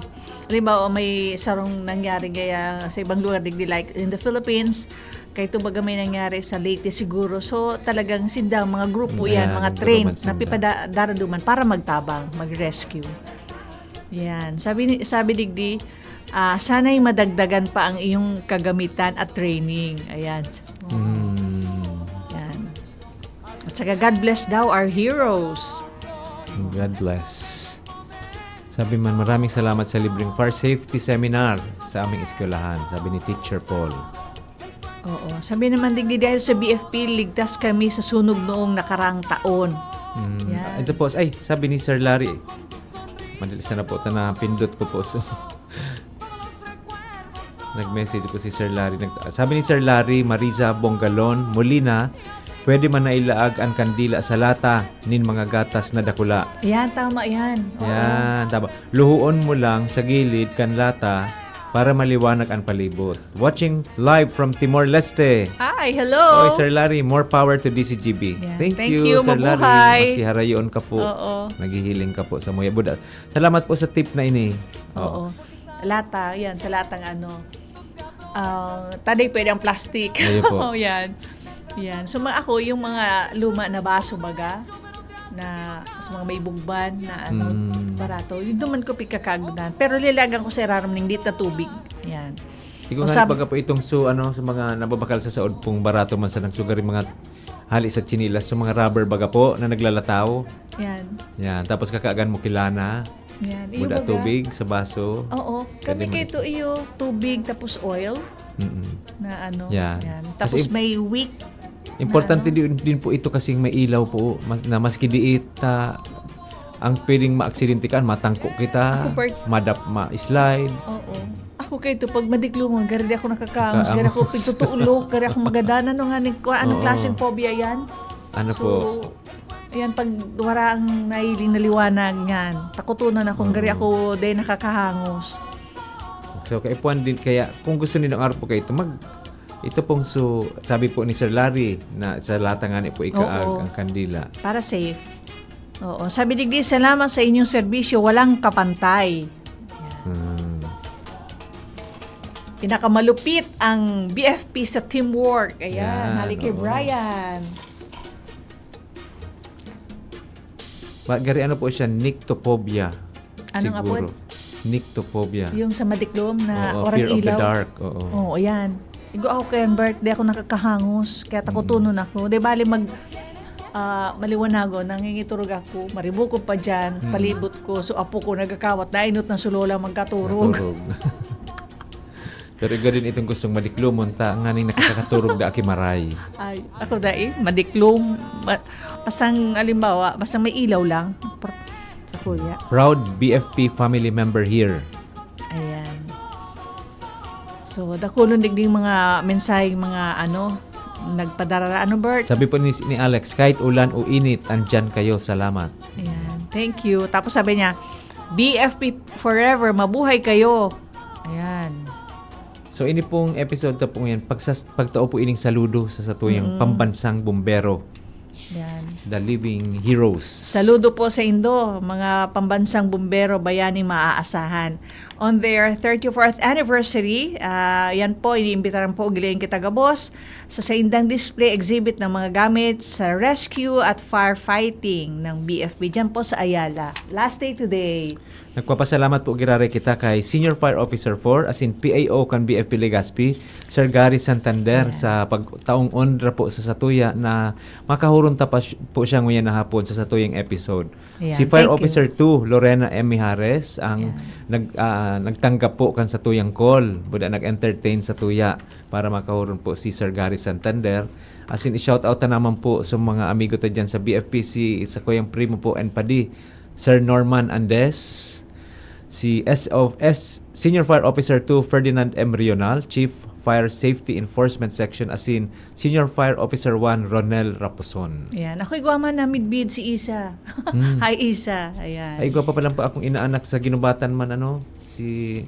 Halimbawa, may sarong nangyari gaya sa ibang lugar, digdi, like in the Philippines, kay ito baga may nangyari sa Leyte siguro. So, talagang sinda, mga grupo yan, Ayan, mga grupo man man sinda. Napipadaraduman para magtabang, mag-rescue. Yan. Sabi, ni, sabi digdi, ah, sana'y madagdagan pa ang iyong kagamitan at training. Ayan. Mm. Yan. At saka, "God bless daw our heroes." God bless. Sabi man, maraming salamat sa libreng fire safety seminar sa aming eskwelahan, sabi ni Teacher Paul. Oo. Sabi naman digdi, "Dahil sa B F P, ligtas kami sa sunog noong nakaraang taon." Mm. Yan. Ito po, ay, sabi ni Sir Larry. Madali sana po, ito na pindot ko po. So, nag-message po si Sir Larry. Nag, sabi ni Sir Larry, Marisa Bongalon Molina, pwede man na ilaag an kandila sa lata nin mga gatas na dakula. Yan, tama yan. Oo. Yan, tama. Luhuon mo lang sa gilid kan lata para maliwanag ang palibot. Watching live from Timor-Leste. Hi, hello. Oy, Sir Larry, more power to D C G B. Yan. Thank, Thank you, you, Sir Larry. Mabuhay. Masiharayon ka po. Oo. Naghihiling ka po sa muya. Buda. Salamat po sa tip na ini. Oo. Lata, yan, sa latang ano. Ah, taday pwede ang plastic. Ayun po. Oh, yan. Yan. So, mga ako, yung mga luma na baso baga, na sa mga may bugban na ano, Mm. barato. Yung duman ko pikakagdan. Pero lilagan ko sa irarom ning dit na tubig. Yan. Ikaw O, nga sab- baga po itong su, ano, sa mga nababakal sa saod pong barato man sa nagsugari mga hali sa chinilas, sa mga rubber baga po na naglalataw. Yan. Yan. Tapos kakaagan mo kilana. Yan. Iyo Buda baga. Tubig sa baso. Oo. Pwede Kami man. Kito iyo tubig tapos oil Mm-mm. na ano. Yan. Yan. Kasi Tapos may wick. Importante na ano. din, din po ito kasing may ilaw po mas, na maski diit ta ang pwedeng maaksidente ka, matangko kita, Ako, Bert. madap, ma-slide. Oo. Ako kay ito, pag madiklungon, gari di ako nakakangos, Nakakangos. Gari ako pigtutulog, gari ako magadan. Ano nga ni, kuha, anong Oo. klaseng phobia yan? Ano So, po? Ayan, pag wala ang nahiling na liwanag niyan, takutunan akong Oo. Gari ako, di nakakahangos. So, kaipuhan din, kaya kung gusto niyo ng araw po kayo ito, mag, ito pong su, sabi po ni Sir Larry, na sa lata nga ni po ikaag Oo. Ang kandila. Para safe. Oo. Sabi digdi, "Salamat sa inyong serbisyo, walang kapantay." Hmm. Pinakamalupit ang B F P sa teamwork. Ayan, Yan, hali kay oo. Brian. Ba, gari ano po siya, nyctophobia. Anong Siguro. Apod? Nyctophobia. Yung sa madiklom na Oo, orang fear of the ilaw. Dark. Oo. Oo, ayan. Igo ako kay Bert, di ako nakakahangos. Kaya takutunon ako. Di bali mag, ah, maliwanagon, nangingiturog ako. Maribukog pa dyan, Mm. palibot ko. So, apo ko nagkakawat, nainot na sulola magkaturog. Naturog. Pero iga din itong gustong madiklomon ta, nganing nakakaturog da aki maray. Ay, ako dai, madiklom. Ma- bastang, alimbawa, bastang may ilaw lang. Pr- Sa kuya. Proud B F P family member here. Ayan. So, dakulon digding mga mensaheng mga ano, nagpadara. Ano, Bert? Sabi po ni, ni Alex, kahit ulan o init, andyan kayo. Salamat. Ayan. Thank you. Tapos sabi niya, "B F P forever, mabuhay kayo." Ayan. So, ini pong episode ta po ngayon, pagsas, pagtao po ining saludo sa satuyang Mm. pambansang bumbero, Yan. the living heroes. Saludo po sa indo, mga pambansang bumbero, bayaning maaasahan. On their thirty-fourth anniversary, ah, yan po, iniimbitaran po, gilayan kita gabos, sa saindang display exhibit ng mga gamit sa rescue at firefighting ng B F P dyan po sa Ayala. Last day today. Nagpapasalamat po giraray kita kay Senior Fire Officer four, asin P I O kan B F P Legazpi, Sir Gary Santander, Ayan. sa pagtaong onra po sa satuya na makahuron ta pa sy-, po siya nguyan na hapon sa satuyang episode. Ayan. Si Fire Thank you. Officer two, Lorena M. Mijares, ang Ayan. nag, ah, nagtanggap po kan satuyang call, buda nag-entertain satuya para makahuron po si Sir Gary Santander. Asin, i-shoutout ta naman po sa mga amigo ta dyan sa B F P C, sa kuyang primo po and padi, Sir Norman Andes, si S of S, Senior Fire Officer two, Ferdinand M. Rional, Chief Fire Safety Enforcement Section, asin Senior Fire Officer one, Ronel Raposon. Ayan. Ako igwa man na midbid si Isa. Hmm. Hi, Isa. Ayan. Ay, igwa pa pala po akong inaanak sa ginubatan man, ano, si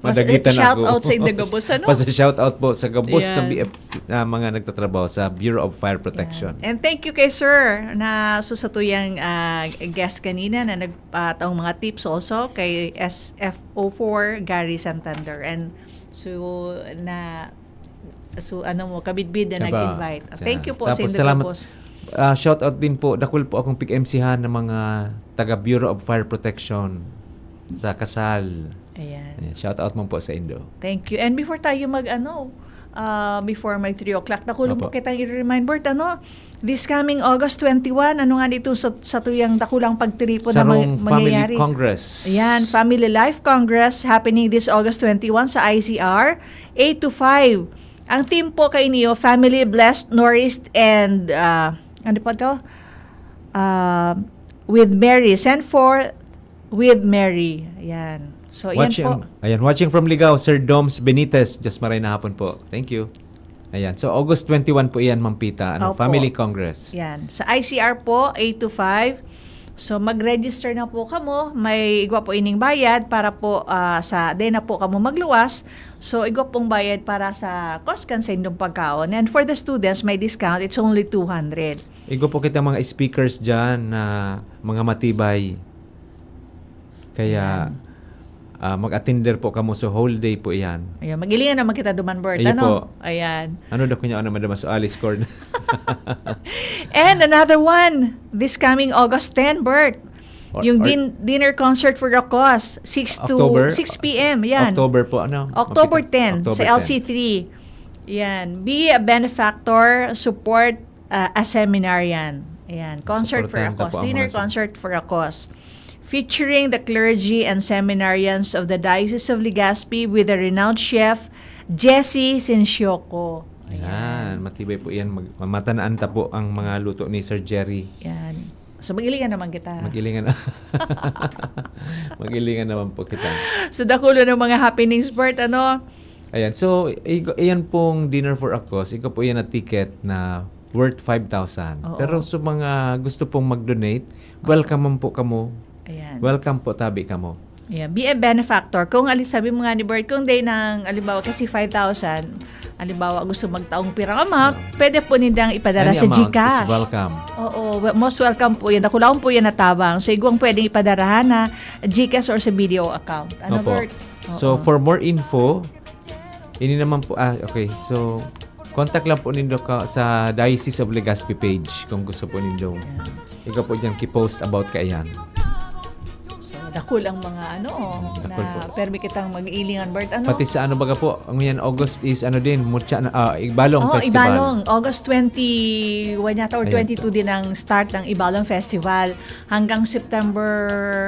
Madagitan shout ako. Out sa inyo gabos, ano? Basta shout out po sa gabos ng Yan. B F, ah, mga nagtatrabaho sa Bureau of Fire Protection. Yan. And thank you kay Sir na so sa tuyang, ah, guest kanina na nagpataong mga tips also kay S F O four Gary Santander. And so na so ano mo, kabidbid na Aba, nag-invite. Thank you po sa Tapos inyo salamat. Gabos. Ah, shout out din po. Dakul po akong pig-M C-han ng mga taga Bureau of Fire Protection sa Casal. Ayan. Ayan, shout out man po sa indo. Thank you. And before tayo mag, ano, ah, before mag three o'clock, nakulong Opo. po kitang i-remind, Bert, ano, this coming August twenty-one, ano nga dito sa, sa tuyang dakulang pagtiripon na Sarong mang-, Family mangyayari? Congress. Ayan, Family Life Congress happening this August twenty-one sa I C R, eight to five. Ang theme po kay niyo, Family Blessed, Nourished, and, ah, ano po to? Ah, with Mary. Send for with Mary. Ayan. So, yan Watching, po. Ayan, watching from Ligao, Sir Doms Benitez. Just maray na hapon po. Thank you. Ayan. So, August twenty-one po iyan, Ma'am Pita. Ano, Opo. Family Congress. Yan. Sa I C R po, eight to five. So, mag-register na po kamo. May igwa po ining bayad para po, ah, sa, di na po kamo magluwas. So, igwa pong bayad para sa cost kan sa indong pagkaon. And for the students, may discount. It's only two hundred. Igwa po kita mga speakers dyan na mga matibay. Kaya, Ayan. ah, mag-attender po kamo sa whole day po iyan. Ayan, mag-ilingan naman kita duman, Bert, Ayo ano? po. Ayan. Ano daw kunya, ano, Madam Aso Alice Corn? And another one, this coming August ten, Bert. Or, Yung or din-, dinner concert for the cause, six to October? six P M, yan. October po, ano? October Mapita-, ten, October sa ten. L C three. Yan. Be a benefactor, support, ah, a seminarian. Ayan. Concert for a Supportahan ta cause. po ang Dinner mga sa- concert for a cause. Featuring the clergy and seminarians of the Diocese of Legazpi with the renowned chef, Jesse Sincioco. Ayan. Ayan. Matibay po yan. Mag-, mamatanaan ta po ang mga luto ni Sir Jerry. Yan. So, mag-ilingan naman kita. Mag-ilingan na. Mag-ilingan naman po kita. So, dakulo ng mga happenings, Bert, ano? Ayan. So, i-, iyan pong dinner for a cause, ikaw po yan na ticket na worth five thousand. Oo. Pero sa mga gusto pong mag-donate, Oo. welcome man po kamo. Ayan. Welcome po, tabi kamo. Yeah, be a benefactor. Kung ali-, sabi mo nga ni Bert, kung day ng, halimbawa, kasi five thousand, halimbawa, gusto magtaong pirang amount, Oo. pwede po nindang ipadara Any sa amount is GCash. welcome. Oo, we-, most welcome po yan. Dakulaon po yan na tabang. So, igwang pwedeng ipadarahan na GCash or sa B D O account. Ano, Opo. Bert? So, Oo. for more info, ini naman po, ah, okay. So, contact lang po nindo ka sa Diocese of Legazpi page kung gusto po nindo. Yan. Ikaw po dyan, ki-post about kaiyan. So, dakul ang mga ano, Mm, dakul na po. permi kitang mag-iilingan, Bert, ano? Pati sa ano baga po, ang yan, August is ano din, Mutya na, ah, Ibalong Oh, Festival. Ibalong. August twenty-one yata or Ayan twenty-two po. din ang start ng Ibalong Festival. Hanggang September,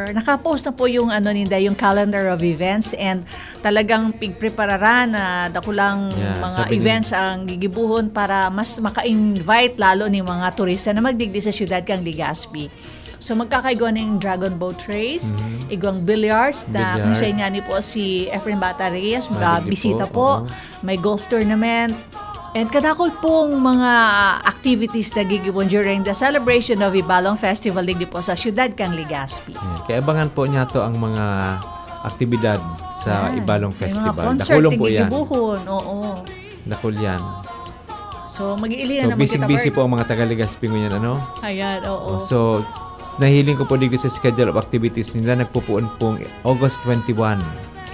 nakapost na po yung ano ninda, yung calendar of events, and talagang pigprepararan na dakulang Yeah, mga sabi ni events ang gigibuhon para mas maka-invite lalo ni mga turista na magdigdi sa siyudad kang Legazpi. So, magkakaigwa ning Dragon Boat Race, Mhm. igwang billiards na Billiard. kung siya nga ni po si Efren Bata Reyes, Madigdi ah, bisita po, po, oo. may golf tournament, and kadakol pong mga activities na gigibuhon during the celebration of Ibalong Festival digdi po sa siyudad kang Legazpi. Ayan. Kaya abangan po niya to ang mga aktibidad sa Yan. Ibalong May mga Festival. concert Dakulon na po yan. gigibuhon, oo. Dakul yan. So, mag-iilihan So, naman kita, busy-busy Bert. po ang mga taga Legazpi ngayon, ano? Ayan, oo. Oh, so, nahiling ko po digdi sa schedule of activities nila, nagpupuon pong August twenty-one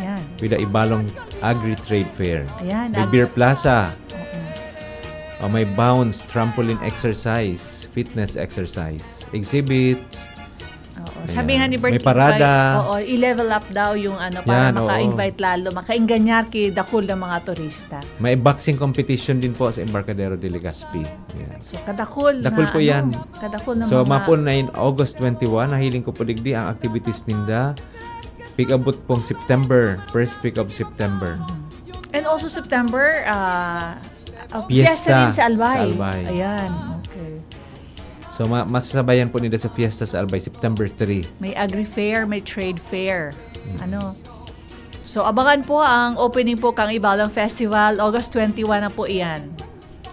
Ayan. with the Ibalong Agri-Trade Fair. Ayan, May ag- Beer Plaza. Oo. Oh, may bounce, trampoline exercise, fitness exercise, exhibits. Oo. Ayan. Sabi nga ni Bert May King parada. Pay, oo, i-level up daw yung ano, para Yan, oo. maka-invite lalo, makaingganyar ki dakul na mga turista. May boxing competition din po sa Embarcadero de Legazpi. Yan. So, kadakul Dakul na, po ano, yan. kadakul na So, mga mapon na in August twenty-one, nahiling ko po digdi ang activities ninda. Pig-abot pong September, first week of September. Mhm. And also September, ah, ah, Fiesta fiesta din sa Albay. sa Albay. Ayan, okay. So, ma-, masasabayan po nila sa fiesta sa Albay, September three. May agri-fair, may trade fair. Mm. Ano? So, abangan po ang opening po kang Ibalang Festival, August twenty-one na po iyan.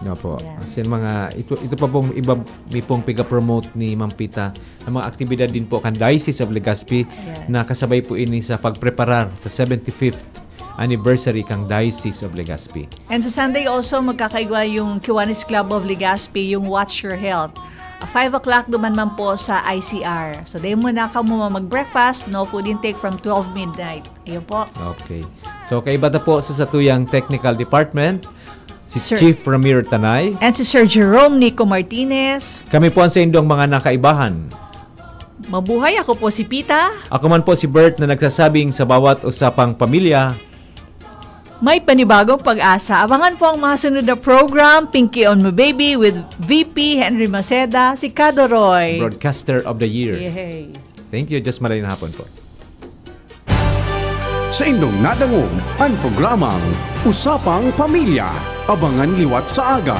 Opo. Yan. As in, mga, ito, ito pa pong iba, may pong piga-promote ni Ma'am Pita ng mga aktibidad din po kan Diocese of Legazpi Yan. na kasabay po ini sa pagpreparar sa seventy-fifth anniversary kang Diocese of Legazpi. And sa Sunday also, magkakaigwa yung Kiwanis Club of Legazpi, yung Watch Your Health. Ah, five o'clock duman man po sa I C R. So, dahil muna ka mo mag-breakfast, no food intake from twelve midnight. Ayun po. Okay. So, kaiba na po sa satuyang technical department, si Sir. Chief Ramiro Tanay. And si Sir Jerome Nico Martinez. Kami po ang sa indong mga nakaibahan. Mabuhay, ako po si Pita. Ako man po si Bert na nagsasabing sa bawat usapang pamilya, May panibagong pag-asa. Abangan po ang mga sunod na program, Pinky on My Baby with V P Henry Maceda, si Kado Roy. Broadcaster of the Year. Yay. Thank you. Diyos maray na hapon po. Sa indong nadangog an programang Usapang Pamilya. Abangan liwat sa aga,